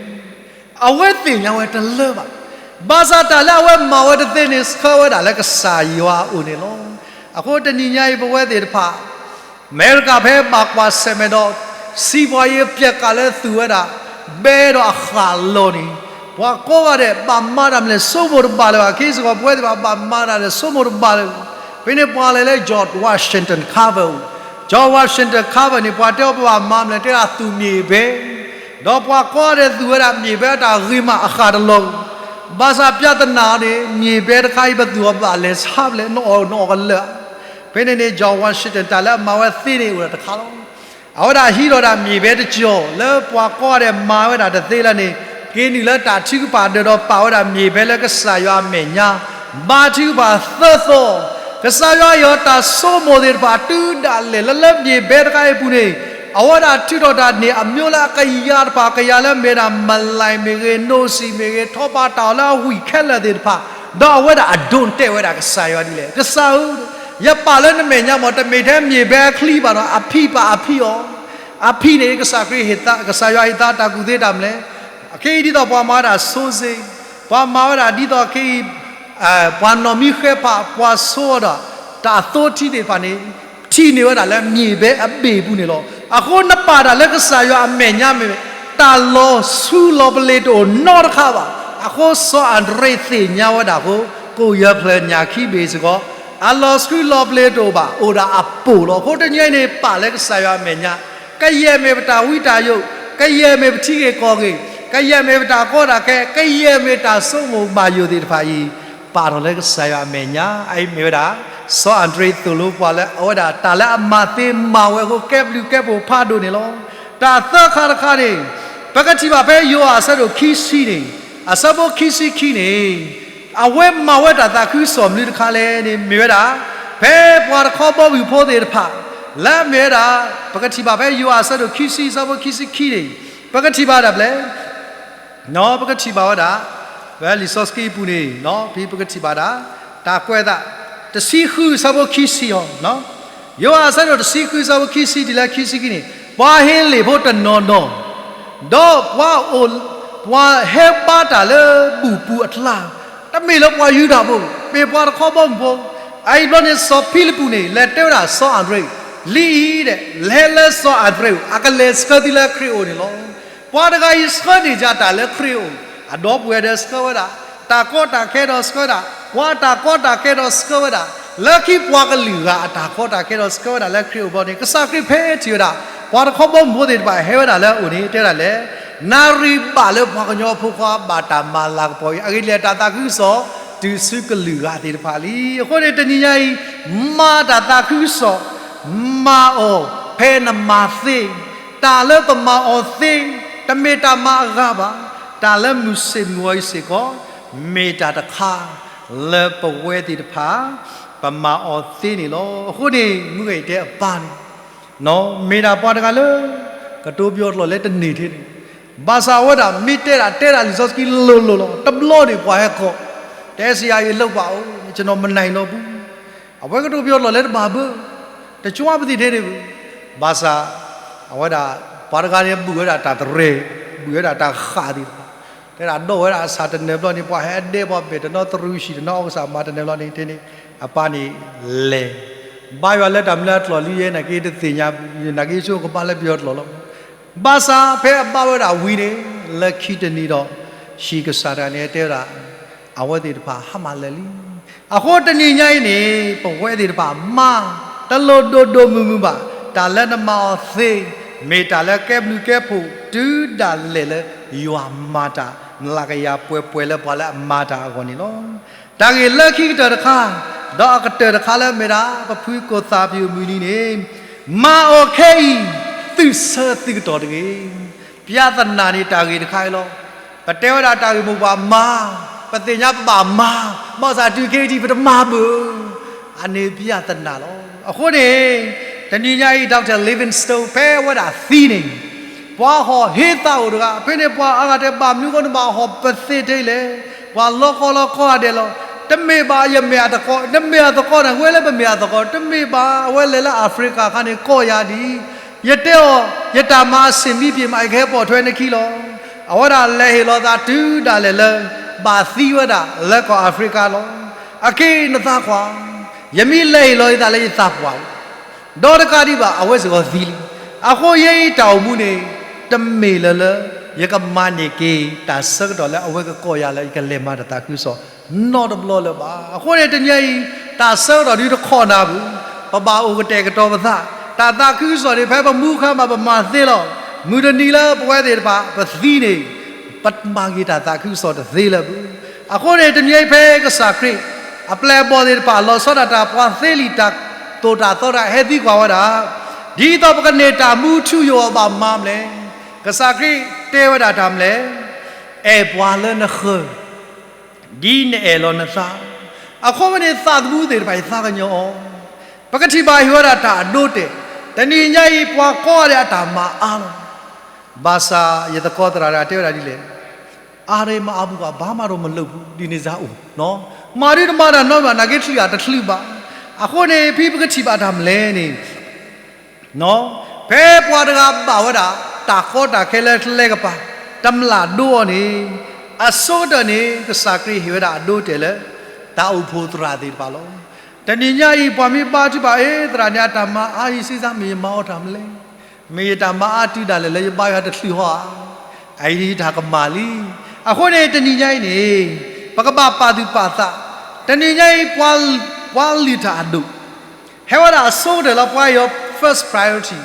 အဝဲသ့ၣ်ညါဝဲတလၢဘၣ်. ဘၣ်ဆၣ်တၢ်လၢအဝဲမၤဝဲတသ့န့ၣ် ဆှၢဝဲဒၣ်လၢကစၢ်ယွၤအအိၣ်န့ၣ်လီၤ. အဃိတနံၤညါအံၤ ပဝဲသ့ၣ်တဖၣ် အမဲရကၤဖဲဘၣ်ကွၢ်ဆၢၣ်မဲာ်ဒီး စံးပှၤယံၤပျဲၢ်ကးလၢသူၣ်ဝဲဒၣ် ဘဲဒီးအဃၣ်လီၤန့ၣ်, ပှၤကိးဂၤဒဲးဘၣ်မၤတၢ်မနုၤလဲၣ် ဆိကမိၣ်တဘၣ်လၢၤဘၣ်. ခဲအံၤစ့ၢ်ကီး ပဝဲသ့ၣ်တဖၣ်ဘၣ်မၤတၢ်လဲၣ် ဆိကမိၣ်တဘၣ်လၢၤဘၣ်. ဖဲန့ၣ်ပှၤလဲၤလၢ George Washington Carver အိၣ်, George Washington Carver န့ၣ် ပှၤတဲအီၤပဘၣ်မၤမနုၤလဲၣ် တဲဒၣ်သူၣ်မ့ၢ်ဘဲ ဒီးပှၤကိးဂၤဒဲးသူၣ်ဝဲဒၣ်မ့ၢ်ဘဲအတၢ်ဂ့ၤမးအဃၣ်တလီၤ. ဘၣ်ဆၣ်ပြဿနာန့ၣ် မ့ၢ်ဘဲတခါအံၤ ပသူၣ်အီၤဘၣ်လဲၤဆါဖဲလဲၣ် နအီၣ်နအီၣ်ကလၢာ်. ဖဲန့ၣ်န့ၣ် George Washington တၢ်လၢအမၤဝဲသ့န့ၣ်အိၣ်ဒီးတခါလီၤ. အဝဲဒၣ်ဟံးထီၣ်ဒၣ်မ့ၢ်ဘဲတကီၢ် လၢပှၤကိးဂၤဒဲးမၤဝဲဒၣ်တသ့လၢန့ၣ်, က့ၤနုာ်လၢတၢ်ထုကဖၣ်ဒၢးဒီးပာ်ဝဲဒၣ်မ့ၢ်ဘဲလၢကစၢ်ယွၤအမဲာ်ညါ ဘါထုကဖၣ်သၢသီ, ကစၢ်ယွၤအံၤအီၤတၢ်ဆိကမိၣ်သ့ၣ်တဖၣ် တုၤဒၣ်လဲာ်လၢလၢမ့ၢ်ဘဲတခါအံၤအပူၤန့ၣ်, အဝဲဒၣ်ထုးထီၣ်တၢ်န့ၢ်အမျိုးလၢအကယၤတဖၣ် ကယၤလၢမ့ၢ်ဒၣ် မလဲၣ်မ့ၢ်ဂ့ၤ နိစံးမ့ၢ်ဂ့ၤ ထီၣ်ပာ်တၢ်အီၤလၢအဝံၣ်ခဲလၢာ်သ့ၣ်တဖၣ်, ဒီးအဝဲဒၣ်အဒိတဲာ်ဝဲဒၣ်ကစၢ်ယွၤဒ်လဲၣ်, ကစၢ်ဧၢ, ယပာ်လၢနမဲာ်ညါမ့ၢ် တမ့ၢ်ထဲမ့ၢ်ဘဲအချံဘၣ်ဒီး အဖံးပာ်အဖံးအီၤ, အဖံးန့ၣ် ကစၢ်ခရံာ်ဟ့ၣ်သါ, ကစၢ်ယွၤဟ့ၣ်သါတၢ်ကူၣ်သ့တၢ်မနုၤလဲၣ်, ခဲအံၤဒ်သိးပှၤမၤဝဲဒၣ်ဆိစ့, ပှၤမၤဝဲဒၣ်ဒ်သိးခဲအံၤ ပှၤနီၢ်မံဃဲဖး ပှၤဆိဒီး တၢ်အသိထံသ့ၣ်တဖၣ်န့ၣ် ထံၣ်န့ၢ်ဝဲဒၣ်လၢမ့ၢ်ဘဲအဘ့ၣ်ပူၤန့ၣ်လီၤ. အဃိနပာ်တၢ်လၢကစၢ်ယွၤအမဲာ်ညါမ့ၢ် တၢ်လီၤဆူလီၤပလ့ၤတအိၣ်နီတခါဘၣ်. အဃိစီၤအၤဒရ့းသ့ၣ်ညါဝဲဒၣ်အဃိ ကအိၣ်ယဲၢ်ဖျၢၣ်ညၣ်ခံဘ့ၣ်စ့ၢ်ကီး, အလီၤဆူလီၤပလ့ၤတအိၣ်ဘၣ်, အိၣ်ဒၣ်အပိာ်လီၤ. အဃိတနံၤအံၤန့ၣ် ပာ်လၢကစၢ်ယွၤအမဲာ်ညါ, ကယဲၢ်မ့ၢ်ပတၢ်ဝံတၢ်ယိး, ကယဲၢ်မ့ၢ်ပထံဂ့ၢ်ကီၢ်ဂ့ၢ်, ကယဲၢ်မ့ၢ်ပတၢ်ကီတၢ်ခဲ, ကယဲၢ်မ့ၢ်တၢ်ဆိကမိၣ်ဘၣ်ယိၣ်သ့ၣ်တဖၣ်အံၤ ပာ်ထီၣ်လၢကစၢ်ယွၤအမဲာ်ညါ, အအံၤမ့ၢ်ဝဲဒၣ် စီၤအၤဒရ့းသိၣ်လိပှၤလၢအဝဲဒၣ် တၢ်လၢအမၤသ့မၤဝဲအဃိ ကဲဘျုးကဲဖှိၣ်ဖးဒိၣ်န့ၣ်လီၤ. တၢ်သၢခါတခါန့ၣ် ပကထံၣ်ဘၣ်ဖဲယိၤဟၣ်အဆၢဒိၣ်ခံဆံန့ၣ်, အဆၢဖိခံဆံခံန့ၣ် အဝဲမၤဝဲတၢ်သးခုကစီၣ်မနုၤတခါလဲၣ်န့ၣ် မ့ၢ်ဝဲဒၣ် ဖဲပှၤတခီဘီမုၢ်ဖိသ့ၣ်တဖၣ် လၢအမ့ၢ်ဝဲဒၣ် ပကထံၣ်ဘၣ်ဖဲယိၤဟၣ်အဆၢဒိၣ်ခံဆံ အဆၢဖိခံဆံခံန့ၣ် ပကထံၣ်ဘၣ်ဒၣ်ဖဲလဲၣ် ပကထံၣ်ဘၣ်ဝဲဒၣ် ဖဲလံာ်စီဆှံအပူၤန့ၣ် ဖဲပကထံၣ်ဘၣ်ဒၣ် တၢ်ကွဲးအသး တဆံဃုအဆၢဖိခံဆံအီၤ, ယိၤဟၣ်အဆၢဒိၣ်တဆံဃုအဆၢဖိခံဆံတုၤလၢခံဆံခံန့ၣ် ပှၤဟ့လ့ၣ်ဖိတနီၤနီၤ ဒီးပှၤအိၣ် ပှၤဟဲဘါတၢ်လၢဘူၣ်ပူၤအကျါ, တမ့ၢ်လၢပှၤယူဒၤဖိ, မ့ၢ်ပှၤတခီဘီမုၢ်ဖိ, အအံၤဘျီန့ၣ် စီၤဖံလံးပူးန့ၣ် လဲၤတဲဝဲဒၣ်စီၤအၤဒရ့း, လံအံၤဒီး လဲၤလၢစီၤအၤဒရ့းအိၣ် အကလဲၤဆှၢသုလၢခရံာ်အိၣ်န့ၣ်လီၤ. ပှၤတဂၤအံၤဆှၢန့ၢ်ယၤတၢ်လၢခရံာ်အိၣ်, အဒီပုၢ်ဝဲၢ်ဒီးဆှၢဝဲဒၣ်, တၢ်ကီတၢ်ခဲဒီးဆှၢဝဲဒၣ်, ပှၤတၢ်ကီတၢ်ခဲဒီးဆှၢဝဲဒၣ်, လၢခံပှၤကလုာ်ဂၤအတၢ်ကီတၢ်ခဲဒီးဆှၢဝဲဒၣ်လၢခရံာ်အိၣ်ဘျီန့ၣ် ကစၢ်ခရံာ်ဖဲထံၣ်ဝဲဒၣ် ပှၤတခီဘီမုၢ်ဖိသ့ၣ်တဖၣ်ဟဲဝဲဒၣ်လၢအအိၣ်န့ၣ် တဲဝဲဒၣ်လဲၣ်, နၣ်ရံၣ်ဘၣ်လၢပှၤကညီဖိခွါဘၣ်တၢ်မၤလၤကပီၤအံၤ, အဂ့ၢ်ဒ်လဲၣ် တၢ်သးခုကစီၣ် တုၤဆူကလုာ်ဂၤသ့ၣ်တဖၣ်လံ. အဃိန့ၣ် တနံၤညါအံၤ မၤတၢ်သးခုကစီၣ်, မၤအီၤဖဲနမၤသ့, တၢ်လၢပမၤအီၤသ့ တမ့ၢ်တၢ်မၤအဂၤဘၣ်. တၢ်လၢမုၢ်ဆ့ၣ်မုၢ်ဂီၤအံၤစ့ၢ်ကီး မ့ၢ်တၢ်တခါလၢပဝဲသ့ၣ်တဖၣ် ပမၤအီၤသ့န့ၣ်လီၤ. အဃိန့ၣ် မုၢ်ဂၤအံၤတဲအပၢ်န့ၣ် မ့ၢ်ဒၣ်ပှၤတဂၤလၢ ကတိၤပယီၤကျိာ်လၢတန့ၢ်ထဲန့ၣ်, ဘၣ်ဆၣ်အဝဲဒၣ်မ့ၢ်တဲဒၣ်တဲဒၣ်လံာ်စီဆှံလိၤလိၤလီၤ. တဘျီန့ၣ်ပှၤဟဲကိး, တဲစံးယၤအံၤ လုပ်ပါဦး, ကျွန်တော်မနိုင်တော့ဘူး. အဝဲကတိၤပယီၤကျိာ်လၢတဘၣ်ဘၣ်, တကွၢ်ပသ့ၣ်ထဲန့ၣ်ဘၣ်. ဘၣ်ဆၣ် အဝဲဒၣ် ပှၤတဂၤန့ၣ် ဘုၣ်ဝဲဒၣ်တၢ်တရဲၣ်, ဘုၣ်ဝဲဒၣ်တၢ်ဃၣ်သ့ၣ်တဖၣ်, တဲဒၣ်ဒိးဝဲဒၣ်အဆၣ်တနၢၤဘျီန့ၣ် ပှၤဟဲဒဲပှၤပဲာ်တနီသရူးဆံးတနီအီၣ်ကစၢ်မၤတနၢၤဘျီန့ၣ် ထဲန့ၣ် အပၢ်န့ၣ်လဲၤ ဘါယွၤလၢတၢ်မနုၤအကျိာ်လံယဲ နာ်က့တသ့ၣ်ညါ, နာ်က့ဆိကဘါလၢပယီၤကျိာ်လီၤ. ဘၣ်ဆၣ်ဖဲအဘါဝဲဒၣ်ဝံၤန့ၣ် လၢခံတနံၤဒီး ဟံၣ်ကစၢ်တဂၤန့ၣ် တဲဝဲဒၣ် အဝဲသ့ၣ်တဖၣ်ဟါမၢ်လၢာ်လံ. အဃိတနံၤညါအံၤန့ၣ် ပဝဲသ့ၣ်တဖၣ်မၤ တလိၣ်ဒိၣ်ဒိၣ်မုၢ်မုၢ်ဘၣ်, တၢ်လၢနမၤအီၤသ့ မ့ၢ်တၢ်လၢကဲဘျုးကဲဖှိၣ် တုၤဒၣ်လဲာ်လၢယွၤမၤတၢ် နလၢကယၤပှဲၤပှဲၤလၢပှၤလၢအမၤတၢ်အဂီၢ်န့ၣ်လီၤ. တၢ်ဂ့ၢ်လၢခံကတၢၢ်တခါ, ဒီးအကတၢၢ်တခါလၢမ့ၢ်ဒၣ် ပဖုကိၣ်သၣ်ဖၠူၣ်မုၢ်နံၤန့ၣ်, မၤအီၤခဲအံၤ သုဆၢသုကတီၢ်တဂ့ၤ. ပြဿနာန့ၣ် တၢ်ဂ့ၢ်တခါအံၤလီၤ. ပတဲဝဲဒၣ်တၢ်ဂ့ၢ်မိၢ်ပှၢ်မၤ, ပသ့ၣ်ညါပဘၣ်မၤ, ဘၣ်ဆၣ်တုၤခဲအံၤထံး ပတမၤဘၣ်. အန့ၣ်ပြဿနာလီၤ. အဃိန့ၣ် တနံၤညါအံၤ Doctor Livingstone ဖဲအဝဲဒၣ်သံန့ၣ် ပှၤဟီၣ်ဟ့သးအိၣ်တဂၤ, ဖဲန့ၣ်ပှၤအါဂၤတဲဘၣ်မနုၤအဃိနဘၣ်ဟီၣ်ပသ့ထဲလဲၣ်, ပှၤလီၤကီလီၤကီဂၤဒဲးလီၤ. တမ့ၢ်ဘၣ်ယမဲာ်အသကိး, နမဲာ်အသကိးန့ၣ် ဝဲလၢပမဲာ်အသကိး, တမ့ၢ်ဘၣ်အဝဲလဲၤလၢ Africa အခါန့ၣ် ကီၢ်ယၤဒ်အံၤ, ယတဲအီၤ, ယတၢ်မၤအဆ့ၣ်မံပ့ၣ်မး ယကဟဲပိာ်ထွဲနခံလီၤ. အဝဲဒၣ်လဲၤဟ့ၣ်လီၤသးတုၤဒၣ်လဲာ်လၢ ဘၣ်သံဝဲဒၣ်လၢကီၢ် Africa လီၤ. အက့နသးကွၢ်, ယမ့ၢ်လဲၤဟ့ၣ်လီၤယသးလၢယသးပှၢ် ဒီးတကးဒံးဘၣ် အဝဲစ့ၢ်ကီးသံလံ. အဃိယဲအံၤတၢ်အိၣ်မူန့ၣ် တမ့ၢ်လၢလၢ ယကမၤန့ၢ်က့ၤတၢ်ဆၢကတီၢ်လၢအဝဲကကီၢ်ယၤလၢယကလဲၤမၤတၢ်သးခုကစီၣ်နီတဘျီလၢၤဘၣ်. အဃိန့ၣ်တနံၤအံၤ တၢ်ဆၢကတီၢ်ဒုးတခီၣ်နၢ်ပူၤ, ပဘၣ်အိၣ်ကတဲာ်ကတီၤပသး, တၢ်သးခုကစီၣ်န့ၣ် ဖဲပမူခါမးပမၤသ့လီၤ. မုၢ်တနံၤလၢပဝဲသ့ၣ်တဖၣ်ပသံန့ၣ် ပမၤက့ၤတၢ်သးခုကစီၣ်တသ့လၢၤဘၣ်. အဃိန့ၣ်တနံၤအံၤဖဲကစၢ်ခရံာ် အပျဲၢ်အဘီၣ်သ့ၣ်တဖၣ် လီၤဆီဒၣ်တၢ်ပှၤသ့လံာ်တၢ်သိၣ်တၢ်သီတၢ်ဟဲသံကွၢ်ဝဲဒၣ်, ဒ်သိးပကန့ၢ်တၢ်မူထူယိာ်အီၤဘၣ်မၤမလဲၣ်. ကစၢ်ခရံာ်တဲဝဲဒၣ်တၢ်မလဲၣ်, အဲၣ်ပှၤလၢနဃၢၤ ဒ်နအဲၣ်လီၤနသး. အဃိန့ၣ်သးသမူသ့ၣ်တဖၣ်အံၤသးကညီၤအီၤ, ပကထံၣ်ဘၣ်ဟ့ၣ်ဝဲဒၣ်တၢ်အဒိအတဲာ်, တနံၤညါအံၤပှၤကိးဂၤဒဲးအတၢ်မၤအါလီၤ. ဘၣ်ဆၣ်ယသကိးသရၣ်တဂၤတဲဝဲဒၣ်ဒ်လဲၣ်, အါရ့မၤအါဘူးဘၣ် ဘၣ်မၤဒီးမလိာ်ပူၤ ဒ်န့ၣ်စ့ၢ်အိၣ်, မၤဒုတမၤတၢ်နီတမံၤဘၣ် နာ်က့ချုးအတချုးဘၣ်. အဃိန့ၣ် ဖဲပကထံၣ်ဘၣ်တၢ်မလဲၣ်န့ၣ် ဖဲပှၤတဂၤဘၣ်ဝဲဒၣ် တၢ်ကီတၢ်ခဲလၢကျဲကပၤ တမျၢ်ဒိအီၤန့ၣ်, အဆိကတၢၢ်န့ၣ် ကစၢ်ခရံာ်ဟ့ၣ်ဝဲဒၣ်အဒိအတဲာ်လၢ တၢ်အိၣ်ဖှိၣ်သရၣ်သ့ၣ်တဖၣ်လီၤ. တနံၤညါအံၤ ပှၤမ့ၢ်ဘါထုကဖၣ် အ့ သရၣ်န့ၣ် အတၢ်မၤအါအံၤ စံးစၢ်မ့ၢ်ယမၤအီၤတၢ်မလဲၣ်, မ့ၢ်ယတၢ်မၤအါတုၤဒၣ်လဲာ်လၢယဘါယွၤတချုးဟီဧါ, အအံၤတၢ်ကမၣ်လံ. အဃိန့ၣ် တနံၤညါအံၤန့ၣ် ပကဘၣ်ပာ်သူၣ်ပာ်သး, တနံၤညါအံၤ ပှၤလုၢ်တၢ်အဒိၣ် ဟဲဝဲဒၣ်အဆိကတၢၢ်လၢပှၤကညီ first priority,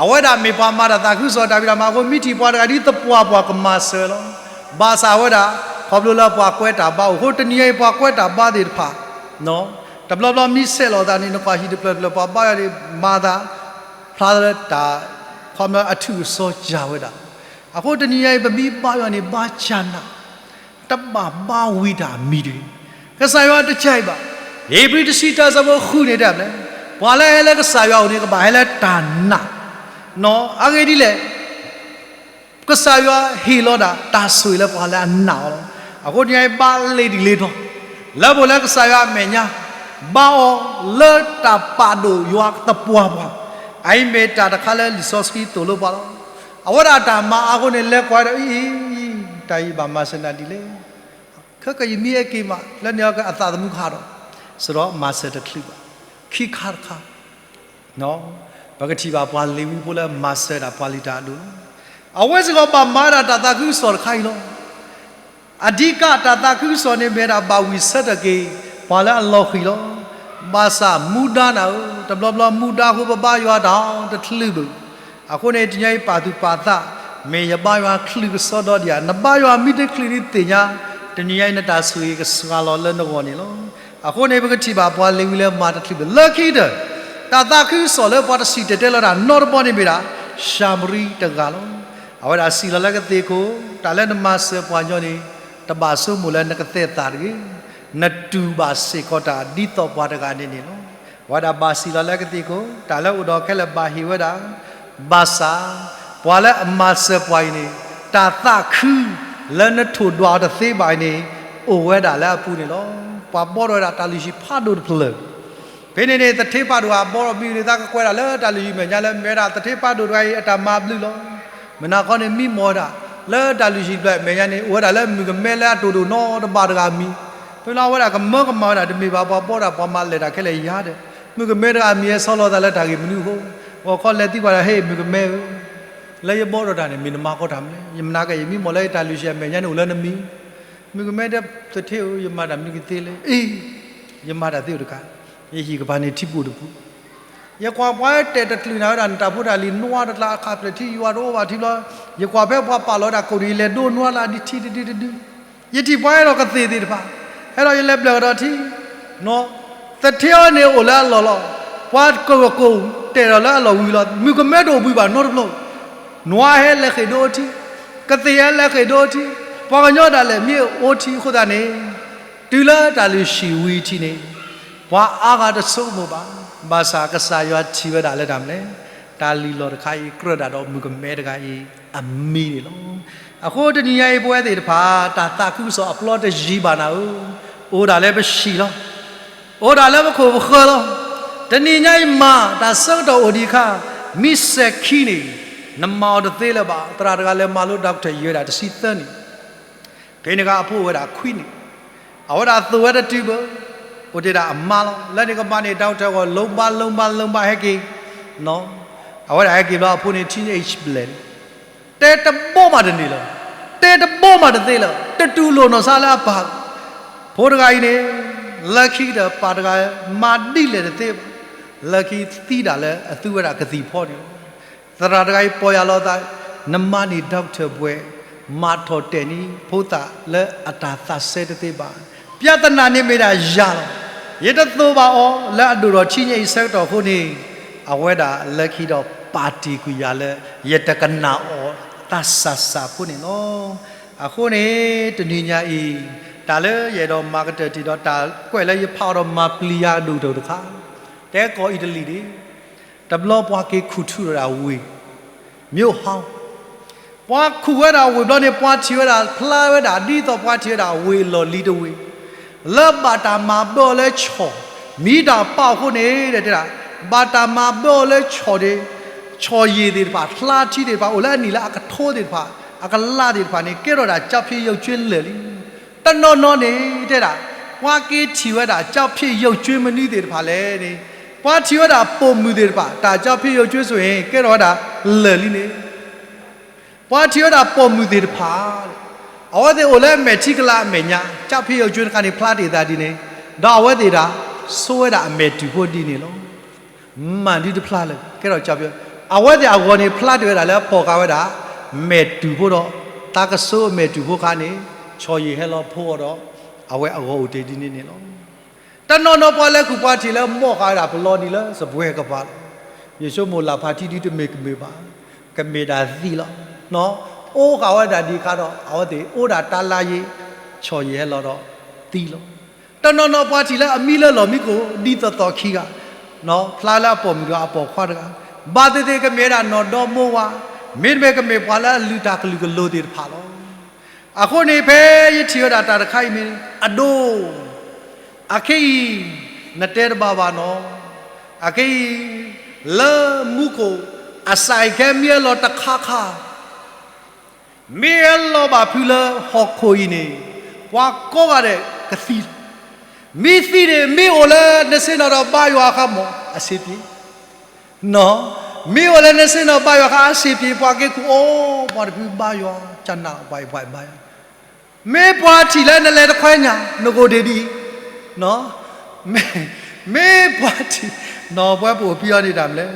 အဝဲဒၣ်မ့ၢ်ပှၤမၤတၢ်သးခုကစီၣ်တၢ်ဖံးတၢ်မၤအဃိ မ့ၢ်ထံၣ်ပှၤတဂၤဒ်သပှၢ်ပှၢ်ကမၤစၢၤလီၤ. ဘၣ်ဆၣ်အဝဲဒၣ် ခီဖျိလၢပှၤကွဲးတၢ်ဘါအိၣ်အဃိ တနံၤညါအံၤပှၤကွဲးတၢ်ဘါသ့ၣ်တဖၣ် တဘျီဘျီမ့ၢ်ဆဲးလီၤသးန့ၣ် နကွၢ်ဟံၣ်တဖျၢၣ်တဖျၢၣ် ပှၤဘါယွၤန့ၣ် မၤသး ဖျါလၢတၢ် ခီဖျိအထူးအစီၤယၤဝဲဒၣ်. အဃိတနံၤညါအံၤ ပမ့ၢ်ဘါယွၤန့ၣ် ဘါစၢ်နး တဘၣ်ဘါဝံၤတၢ်အမံၤတဂ့ၤ. ကစၢ်ယွၤတကးအံၤဘၣ်. ဧ့ၤဘြံၤတဆံတၢ ဆၢဖိဃုန့ၣ်တဲမလဲၣ်, ပှၤလၢအဟဲလၢကစၢ်ယွၤအအိၣ်န့ၣ် ကဘၣ်ဟဲလၢတၢ်နာ်, အဂ့ၢ်ဒ်လဲၣ် ကစၢ်ယွၤဟ့ၣ်လီၤဒၣ်တၢ်ဆိၣ်ဂ့ၤလၢပှၤလၢအနာ်အီၤလီၤ. အဃိတနံၤအံၤ ဘါလ့ၤတံၢ်လ့ၤထီၣ် လၢပအိၣ်လၢကစၢ်ယွၤအမဲာ်ညါ, ဘါအီၤလၢတၢ်ပာ်ဒိၣ်ယွၤသပှၢ်ပှၢ်, အအံၤမ့ၢ်တၢ်တခါလၢလံာ်စီဆှံသိၣ်လိပှၤလီၤ. အဝဲဒၣ်တၢ်မၤအါအဃိန့ၣ် လဲၤကွၢ်ဒီး အံၤ တၢ်အံၤဘၣ်မၤစၢၤနၤဒ်လဲၣ်. ခဲကယမံအက့ၤမး လၢန့ၣ်အသးသမူကဟးထီၣ်, စရီမၤစၢၤတချုးဘၣ်. ခံခါတခါ ပကထံၣ်ဘၣ်ပှၤလ့ၤဝံဖိလၢမၤစၢၤဒၣ်ပှၤလုၢ်တၢ်အဒိၣ်လီၤ. အဝဲစ့ၢ်ကီးဘၣ်မၤဒၣ်တၢ်သးခုကစီၣ်တခါအံၤလီၤ. အဓိကတၢ်သးခုကစီၣ်န့ၣ်မ့ၢ်ဒၣ်ဘၣ်ဝံၤဆၢထၢၣ်က့ၤ ပှၤလၢအလီၤဃံၤလီၤ. ဘၣ်ဆၣ်မူဒါနၤဧၢ, တဘျီဘျီမူဒါအဃိပဘါယွၤတၢ်တချုးဘၣ်. အဃိန့ၣ် တနံၤအံၤပာ်သူၣ်ပာ်သး, မ့ၢ်ယဘါယွၤချုးကစီဒီဒံးဧါ, နဘါယွၤမ့ၢ်တချုးဒံးသ့ၣ်ညါ, တနံၤအံၤနတၢ်ဆိၣ်ဂ့ၤကစှၤလီၤလၢနဂီၢ်န့ၣ်လီၤ. အဃိန့ၣ် ပကထံၣ်ဘၣ်ပှၤလ့ၤဝံလၢမၤတချုးဘၣ်. လၢခံကတၢၢ် တၢ်သးခုကစီၣ်လၢပှၤတစံၣ်တဲၤတဲလီၤတၢ်နီတဘီန့ၣ်မ့ၢ်ဒၣ် ၡၤမရံတဂၤလီၤ. အဝဲဒၣ်စံးလီၤလၢကသ့ၣ်ခိၣ်, တၢ်လၢနမၤစၢၤပှၤကညီန့ၣ် တဘၣ်ဆိကမိၣ်လၢနကသဲးသးတဂ့ၤ, နတူၢ်ဘၣ်စ့ၢ်ကီးတၢ်ဒ်သိးပှၤတဂၤန့ၣ်န့ၣ်လီၤ. အဝဲဒၣ်ဘၣ်စံးလီၤလၢကသ့ၣ်ခိၣ်, တၢ်လၢအိၣ်ဒီးခဲလၢာ်ဘၣ်ဟ့ၣ်ဝဲဒၣ်, ဘၣ်ဆၣ် ပှၤလၢအမၤစၢၤပှၤအံၤန့ၣ် တၢ်သးခုလၢနထိၣ်ဒွးအီၤတသ့ဘၣ်အံၤန့ၣ် အိၣ်ဝဲဒၣ်လၢအပူၤန့ၣ်လီၤ. ပှၤဘီထီၣ်ဝဲဒၣ်တၢ်လုၢ်ဟံၣ်ဖးဒိၣ်တဖျၢၣ် ဖဲန့ၣ်န့ၣ် သထ့ဖးဒိၣ်အဘီထီၣ်မံၤန့ၣ် သးကကွဲးဒၣ်လၢတၢ်လုၢ်ဟံၣ်မဲာ်ညါလၢ မ့ၢ်ဝဲဒၣ်သထ့ဖးဒိၣ်တဂၤအံၤ အတၢ်မၤဘျုးလီၤ. မုၢ်နၤခီန့ၣ်မံမီၢ်ဝဲဒၣ် လၢတၢ်လုၢ်ဟံၣ်ဖးဒိၣ်မဲာ်ညါန့ၣ် အိၣ်ဝဲဒၣ်လၢမုၣ်ကမဲလၢအတိၢ်ဒိၣ်နီတဘ့ၣ်တဂၤမံၤ, ဖဲလၢအဝဲဒၣ်ကမၢကမၣ်ဝဲဒၣ် တမ့ၢ်ဘၣ်ပှၤဘီဒၣ်ပှၤမၤလဲၤတၢ်ခဲလၢာ်ယၤဒီး မုၣ်ကမဲတဂၤမံၤဟဲဆီလီၤသးလၢတၢ်ဂ့ၢ်မနုၤအဃိ, ဂီၤခီလဲၤသံကွၢ်ဒီး ဟ့ၣ်မုၣ်ကမဲဧၢ, လၢယဘီထီၣ်တၢ်န့ၣ် မ့ၢ်နမၤဃီတၢ်မလဲၣ်, ယမနၤက့ၤယမံမီၢ်လၢယတၢ်လုၢ်ဟံၣ်အမဲာ်ညါန့ၣ်အိၣ်လၢနမံၤ မုၣ်ကမဲတဲသထ့ဧၢ, ယမၤတၢ်မနုၤကသ့လဲၣ်. အ့, ယမၤတၢ်သ့အိၣ်တခါ, ယဟံၣ်ကပၤန့ၣ်ထံပူၤတပူၤ, ယကွၢ်ပှၤတဲာ်တချုးနၤဝဲဒၣ် နတၢ်ဖိတၢ်လံၤနွါတကျါအခးဖျၢၣ်ထံ ယွၤတအိၣ်ဘၣ်ထံဘျီ, ယကွၢ်ဖဲပှၤပာ်လီၤဝဲဒၣ်ကိၣ်န့ၣ် ယလဲၤဒိနွါလၢအဒံးထံတဒုတဒု, ယထံၣ်ပှၤအဲၣ်ဒိးကသ့ၣ်သ့ၣ်တဖၣ်, ဟဲဒီးယလဲၤဘျၢၣ်ကဒီးထံ သထ့အီၤန့ၣ်အိၣ်လၢအလီၢ်လီၤ. ပှၤကိၣ်ကိၣ်တဲာ်ဒီးလၢအလီၢ်ဝံၤလီၤ. မုၣ်ကမဲတအိၣ်ဘှံးဘၣ်နီတဘျီ, နွါဟဲလဲၤဃ့ၢ်ဒိထံ, ကသ့ၣ်ဟဲလဲၤဃ့ၢ်ဒိထံ, ပှၤကညီဒၣ်လဲာ်မ့ၢ်အိၣ်ထံအဃိသတးန့ၣ်, တုၤလၢတၢ်လုၢ်ဟံၣ်ဝံၤထံန့ၣ်, ပှၤအါဂၤတဆိကမိၣ်ဘၣ်. ဘၣ်ဆၣ်ကစၢ်ယွၤထံၣ်ဝဲဒၣ်လၢတၢ်မနုၤလဲၣ်, တၢ်လုၢ်လီၢ်တခါအံၤ ကြၢးဒၣ်ဒီးမုၣ်ကမဲတဂၤအံၤ အမံၤန့ၣ်လီၤ. အဃိတနံၤညါအံၤ ပဝဲသ့ၣ်တဖၣ် တၢ်သးခုကစီၣ်အပျီတယံၤဘၣ်နၤဧၢ, အိၣ်ဒၣ်လၢပဟံၣ်လီၤ. အိၣ်ဒၣ်လၢပခိၣ်ပဃၢၤလီၤ. တနံၤညါအံၤမၤ တၢ်ဆၢကတီၢ်အိၣ်ဒံးအခါ, မံစဲးခံန့ၣ် နမၤအီၤတသ့လၢၤဘၣ်. သရၣ်တဂၤလဲၤမၤလိ doctor ယံာ်ဝဲဒၣ်တဆံသၢနံၣ်, ဖဲန့ၣ်အခါအဖိအိၣ်ဝဲဒၣ်ခွံနံၣ်, အဝဲဒၣ်သိၣ်ဝဲတတုၤဘၣ်, အိၣ်တ့ၢ်ဒၣ်အမါလီၤ. လၢန့ၣ်ကမၤန့ၣ် doctor အဂီၢ် လိၤဘါလိၤဘါလိၤဘါဟဲက့ၤ, အဝဲဒၣ်ဟဲက့ၤဘျီအဖိန့ၣ် teenage ဘျဲၣ်န့ၣ် တဲတဘီမးတန့ၢ်လၢၤ, တဲတဘီမးတသ့လၢၤ, တတူၢ်လိာ်နီၢ်ဆါလၢအပၢ်. ဖိတဂၤအံၤန့ၣ် လၢခံကတၢၢ်ပၢ်တဂၤ မၤဒ်လဲၣ်တသ့ဘၣ်. လၢခံသံဒၣ်လၢအသူဝဲဒၣ်ကသံၣ်ဖီန့ၣ်လီၤ. သရၣ်တဂၤအံၤပီၢ်ယၢ်လီၤသး, နမၤန့ၢ် doctor ဘှဲး, မၤထီၣ်တဲာ်န့ၢ် ဖိသၣ်လၢအတၢ်သးစဲတသ့ဘၣ်. ပြဿနာန့ၣ်မ့ၢ်ဒၣ်ယၤလီၤ. ယတသိၣ်ဘၣ်အီၤလၢအဒိၣ်ထီၣ်ထံညါအံၤဆၢကတီၢ်အဃိန့ၣ်, အဝဲဒၣ်လၢခံဒီးပာ်တ့ၢ်ကွံာ်ယၤလၢ ယတကနၣ်အီၤသးစၢ်စၢ်ဖိန့ၣ်လီၤ. အဃိန့ၣ် တနံၤညါအံၤ တၢ်လၢယအဲၣ်ဒိးမၤကတၢၢ်တ့ၢ်ဒီးတၢ်ကွဲးလၢယဖးအီၤဒီးမၤပျံၤယၤအဒိၣ်ကတၢၢ်တခါ, တဲကီၢ်အံၣ်တလံၤန့ၣ် တဘျီပှၤက့ၤခူၣ်ထူဒီးဒၣ်ဝ့ၢ်, မ့ၢ်ဟီ ပှၤခူၣ်ဝဲဒၣ်ဝ့ၢ်ဘျီန့ၣ် ပှၤထံၣ်ဝဲဒၣ်ဖျါဝဲဒၣ် ဒ်သိးပှၤထံၣ်ဝဲဒၣ်ဝ့ၢ်လီၢ်လံၤတဝ့ၢ်, လၢဘၣ်တၢ်မၤဘၢအီၤလၢဆီၣ်, မ့ၢ်တၢ်ပာ်အဃိန့ၣ် တဲဒၣ် ဘၣ်တၢ်မၤဘၢအီၤလၢဆီၣ်န့ၣ်, ဆီၣ်ယံာ်သ့ၣ်တဖၣ် ဖျါထံသ့ၣ်တဖၣ် အိၣ်လၢအနံၣ်လၢအကထိသ့ၣ်တဖၣ်, အကလးသ့ၣ်တဖၣ်န့ၣ် ကဲထီၣ်ဒၣ် ကၠီဖ့ရုပ်ကြွင်း လၢာ်လံ. တနီၤနီၤန့ၣ် တဲဒၣ် ပှၤက့ၤထံၣ်ဝဲဒၣ် ကၠီဖ့ရုပ်ကြွင်း မနုၤသ့ၣ်တဖၣ်လဲၣ်န့ၣ်, ပှၤထံၣ်ဝဲဒၣ်ပိာ်မုၣ်သ့ၣ်တဖၣ်, တၢ်ကၠီဖ့ရုပ်ကြွင်း ဆိုရင် ကဲထီၣ်ဝဲဒၣ်လၢာ်လံန့ၣ်, ပှၤထံၣ်ဝဲဒၣ်ပိာ်မုၣ်သ့ၣ်တဖၣ်, အဝဲသ့ၣ်အိၣ်လၢမဲာ်ထံကလၤအမဲာ်ညါ, ကၠီဖ့ရုပ်ကြွင်း တခါန့ၣ် ဖျါတ့ၢ်သးဒ်န့ၣ်, ဒီးအဝဲသ့ၣ်ဒၣ် ဆိဝဲဒၣ်အမဲာ်တူၢ်ဖိဒ်န့ၣ်လီၤ. မၤဒုတဖျါလၢၤ ကဲထီၣ်ကၠီဖ့, အဝဲသ့ၣ်အဂီၢ်န့ၣ် ဖျါတ့ၢ်ဝဲဒၣ်လၢအဖီၣ်ဃာ်ဝဲဒၣ် မဲာ်တူၢ်ဖိဒီး သးကဆိအမဲာ်တူၢ်ဖိခါန့ၣ် ဆီၣ်ယံာ်ဟဲလီၤဖိအီၤဒီး အဝဲအဂီၢ်အိၣ်တ့ၢ်ဒ်န့ၣ်န့ၣ်လီၤ. တနီၤနီၤပှၤလဲၤခူၣ်ပှၤထံၣ်လၢ မီၢ်ဃာ်ဝဲဒၣ်ပလီၢ်နံၤလၢစပွဲၤကပၤလီၤ. ယဆိကမိၣ်လၢ်ဖးထံဒုတမ့ၢ်ကမ့ၢ်ဘၣ်, ကမ့ၢ်ဒၣ်သံလီၤ. အိၣ်ဃာ်ဝဲဒၣ်ဒ်ခါဒီး အဝဲသ့ၣ်အိၣ်ဒၣ်တၢ်လါယ့, ဆီၣ်ယံာ်ဟဲလီၤဒီးသံလီၤ. တနီၤနီၤပှၤထံၣ်လၢအမံလၢလီၢ်မံခိၣ် ဒ်သိးသိးခံဂၤ, ဖျါလၢအပိာ်မုၣ်ဒီးအပိာ်ခွါတဂၤ, ဘၣ်သ့ၣ်သ့ၣ်ကမ့ၢ်ဝဲဒၣ်နီၢ်ဒီမိၢ်ဝၤ, မ့တမ့ၢ်ကမ့ၢ်ပှၤလၢအလုၢ်တၢ်ကလုာ်ကလိၤသ့ၣ်တဖၣ်လီၤ. အဃိန့ၣ် ဖဲယထံၣ်ဝဲဒၣ်တၢ်တခါအံၤမ့ၢ်အဒိ, အခဲအံၤ နတဲတဘၣ်ဘၣ်နီၤ, အခဲအံၤ လၢမူခိၣ် အစၢ်အံၤခဲမ့ၢ်အလီၤတခါခါ မ့ၢ်အလီၤဘၣ်ဖုလၢဟီၣ်ခိၣ်အံၤန့ၣ် ပှၤကိးဂၤဒဲးကသံလီၤ. မ့ၢ်သံန့ၣ် မ့ၢ်အိၣ်လၢနဆ့ၣ်နီၤဒီးဘါယွၤအခါမ့ၢ် အဆ့ပံ, နီၤ, မ့ၢ်အိၣ်လၢနဆ့ၣ်နီၤဘါယွၤအခါ အဆ့ပံ ပှၤက့ၤခူၣ်အီၤ ပှၤတဖုဘါယွၤ ကနၣ်ပှၤအံၤပှၤအံၤဘါယွၤ, မ့ၢ်ပှၤထံၣ်လၢနလဲၤတခွဲညါ နဂိၢ်ဒ့ၣ်ဒ်အံၤ, မ့ၢ်ပှၤထံၣ်, နီၤ ပဝဲပအိၣ်ဖံအီၤန့ၣ်တၢ်မနုၤလဲၣ်,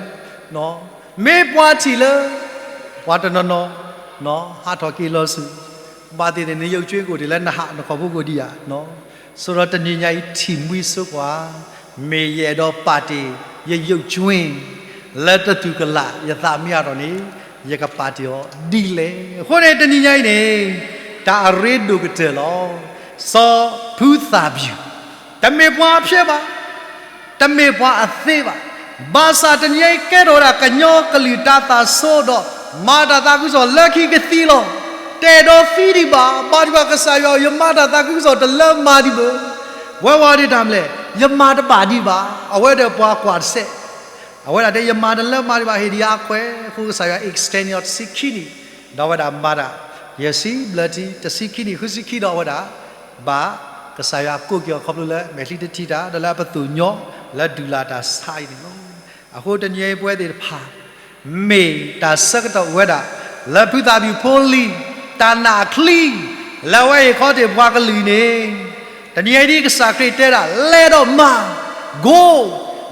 မ့ၢ်ပှၤထံၣ်လၢ ပှၤတနီၤနီၤ ဟးထီၣ်က့ၤလီၤဆူၣ်, ဘၣ်သ့ၣ်သ့ၣ်န့ၣ် နရုပ်ကြွင်းကအိၣ်တ့ၢ်လၢနဟး နခီၣ်ဖိကအိၣ်ဒံးဧါ, နီၤ, ဆိဒီးတနံၤညါအံၤထံၣ်မှံဆိကွၢ်, မ့ၢ်ယအဲၣ်ဒိးပာ်တ့ၢ် ယရုပ်ကြွင်း လၢတသူၣ်ကလာ် ယသးမံအါထီၣ်န့ၣ် ယကပာ်တ့ၢ်အီၤဒ်လဲၣ်. အဃိန့ၣ် တနံၤညါအံၤန့ၣ် တၢ်အရ့ဒိၣ်ကတၢၢ်လီၤ. စီၤဖုသၣ်ပျုၢ် တမ့ၢ်ပှၤအဖျဲဘၣ်, တမ့ၢ်ပှၤအသ့ဘၣ်. ဘၣ်ဆၣ်တနံၤညါအံၤကဲထီၣ်ဝဲဒၣ်ကညီကလုာ်တၢ်သးစီဒီး မၤတၢ်သးခုကစီၣ်လၢခံကသံလီၤ. တအဲၣ်ဒိးသံဒံးဘၣ်, ဘါထုကဖၣ်ကစၢ်ယွၤဧၢ, ယမၤတၢ်သးခုကစီၣ်တလၢမၤဒံးဘၣ်. ဝဲဝဲဒၣ်တၢ်မနုၤလဲၣ်, ယမၤတဘၣ်ဒံးဘၣ်. အဝဲဒီးပှၤကွၢ်တစဲး, အဝဲဒၣ်တဲ ယမၤတလၢမၤဒံးဘၣ် ဟ့ၣ်ဒံးယၤအခွဲး, အဃိကစၢ်ယွၤ extend အီၤတဆံခံနံၣ်, ဒီးအဝဲဒၣ်မၤတၢ် ယဲၢ်ဆံဘျၢထံ တဆံခံနံၣ် ဃုဆံခံဒီးအဝဲဒၣ် ဘၣ်ကစၢ်ယွၤကိးက့ၤအီၤခီဖျိလၢမဲာ်ချံတထံၣ်တၢ် ဒီးလၢအပသူၣ်ညီလၢဒုၣ်လၢ်တၢ်ဆါအံၤန့ၣ်လီၤ. အဃိတနံၤအံၤပဝဲသ့ၣ်တဖၣ် မ့ၢ်တၢ်ဆၢကတီၢ်အိၣ်ဝဲဒၣ် လၢဖုသၣ်ပျုၢ်ဖိလံၤ တၢ်နာ်အချံ လၢအဝဲဟ့ၣ်ခီတ့ၢ်ပှၤကလုာ်န့ၣ် တနံၤအံၤဒ်ကစၢ်ခရံာ်တဲဒၣ် လဲၤဒီးမၤ go,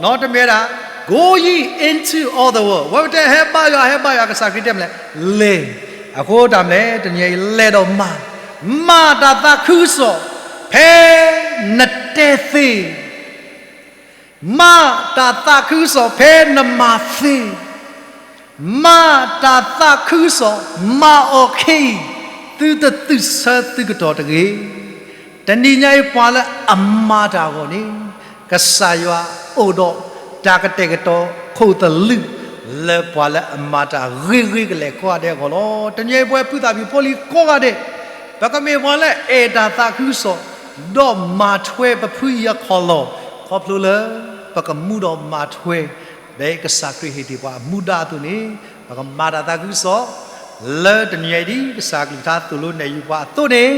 နီၢ်တမ့ၢ်ဝဲဒၣ် go ye into all the world ဝဲတဲဟဲဘါယွၤ ဟဲဘါယွၤ ကစၢ်ခရံာ်တဲမနုၤလဲၣ် လဲၤ, အဃိတၢ်မနုၤလဲၣ် တနံၤအံၤလဲၤဒီးမၤ, မၤတၢ်သးခုကစီၣ် ဖဲနတဲသ့ မၤတၢ်သးခုကစီၣ်ဖဲနမၤသ့, မၤတၢ်သးခုကစီၣ် မၤအီၤခဲအံၤ, သုတသုဆၢသုကတီၢ်တဂ့ၤ. တနံၤညါအံၤပှၤလၢအမၤတၢ်အဂီၢ်န့ၣ် ကစၢ်ယွၤအိၣ်ဒီးတၢ်ကတဲာ်ကတီၤခိၣ်သလုး လၢပှၤလၢအမၤတၢ်ဂ့ၤဂ့ၤကလဲာ်ကိးဂၤဒဲးအဂီၢ်လီၤ. တနံၤအံၤပဝဲဖုသၣ်ဖၠူဖိလံၤကိးဂၤဒဲး, ပကမ့ၢ်ပှၤလၢအအဲၣ်တၢ်သးခုကစီၣ်, ဒီးမၤထွဲပဖုယခီၣ်လီၢ်, ခီဖျိလၢ ပကမူဒီးမၤထွဲ ဖဲကစၢ်ခရံာ်ဟ့ၣ်တ့ၢ်ပှၤအမူဒါအသိးန့ၣ်, ပကမၤတၢ်သးခုကစီၣ် လၢတနံၤအံၤဒ် ကစၢ်အကလုၢ်ကထါသိၣ်လိနဲၣ်ယုာ်ပှၤအသိးန့ၣ်,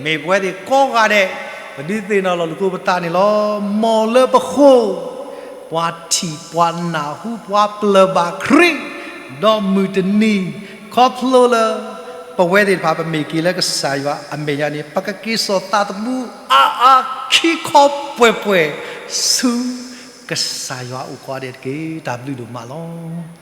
မ့ၢ်ပဝဲသ့ၣ်ကိးဂၤဒဲး ပဒုးသ့ၣ်နီၣ်လီၤလိာ်သကိးပသးန့ၣ်လီၤ. မ်လၢပဃိ ပှၤထံၣ်ပှၤနၢ်ဟူ ပှၤပျၢၢ်ဘၣ်ခရံာ် ဒီးမုၢ်တနံၤ, ခီဖျိလၢ ပဝဲသ့ၣ်တဖၣ်ပမ့ၢ်က့ၤလၢကစၢ်ယွၤအမဲာ်ညါန့ၣ် ပကက့ၤစိာ်သးသမူအါအါခံခီပှဲၤပှဲၤဆူ ကစၢ်ယွၤအအိၣ်ကိးဂၤဒဲးတက့ၢ်. တၢ်ဘျုးဒိၣ်မးလီၤ.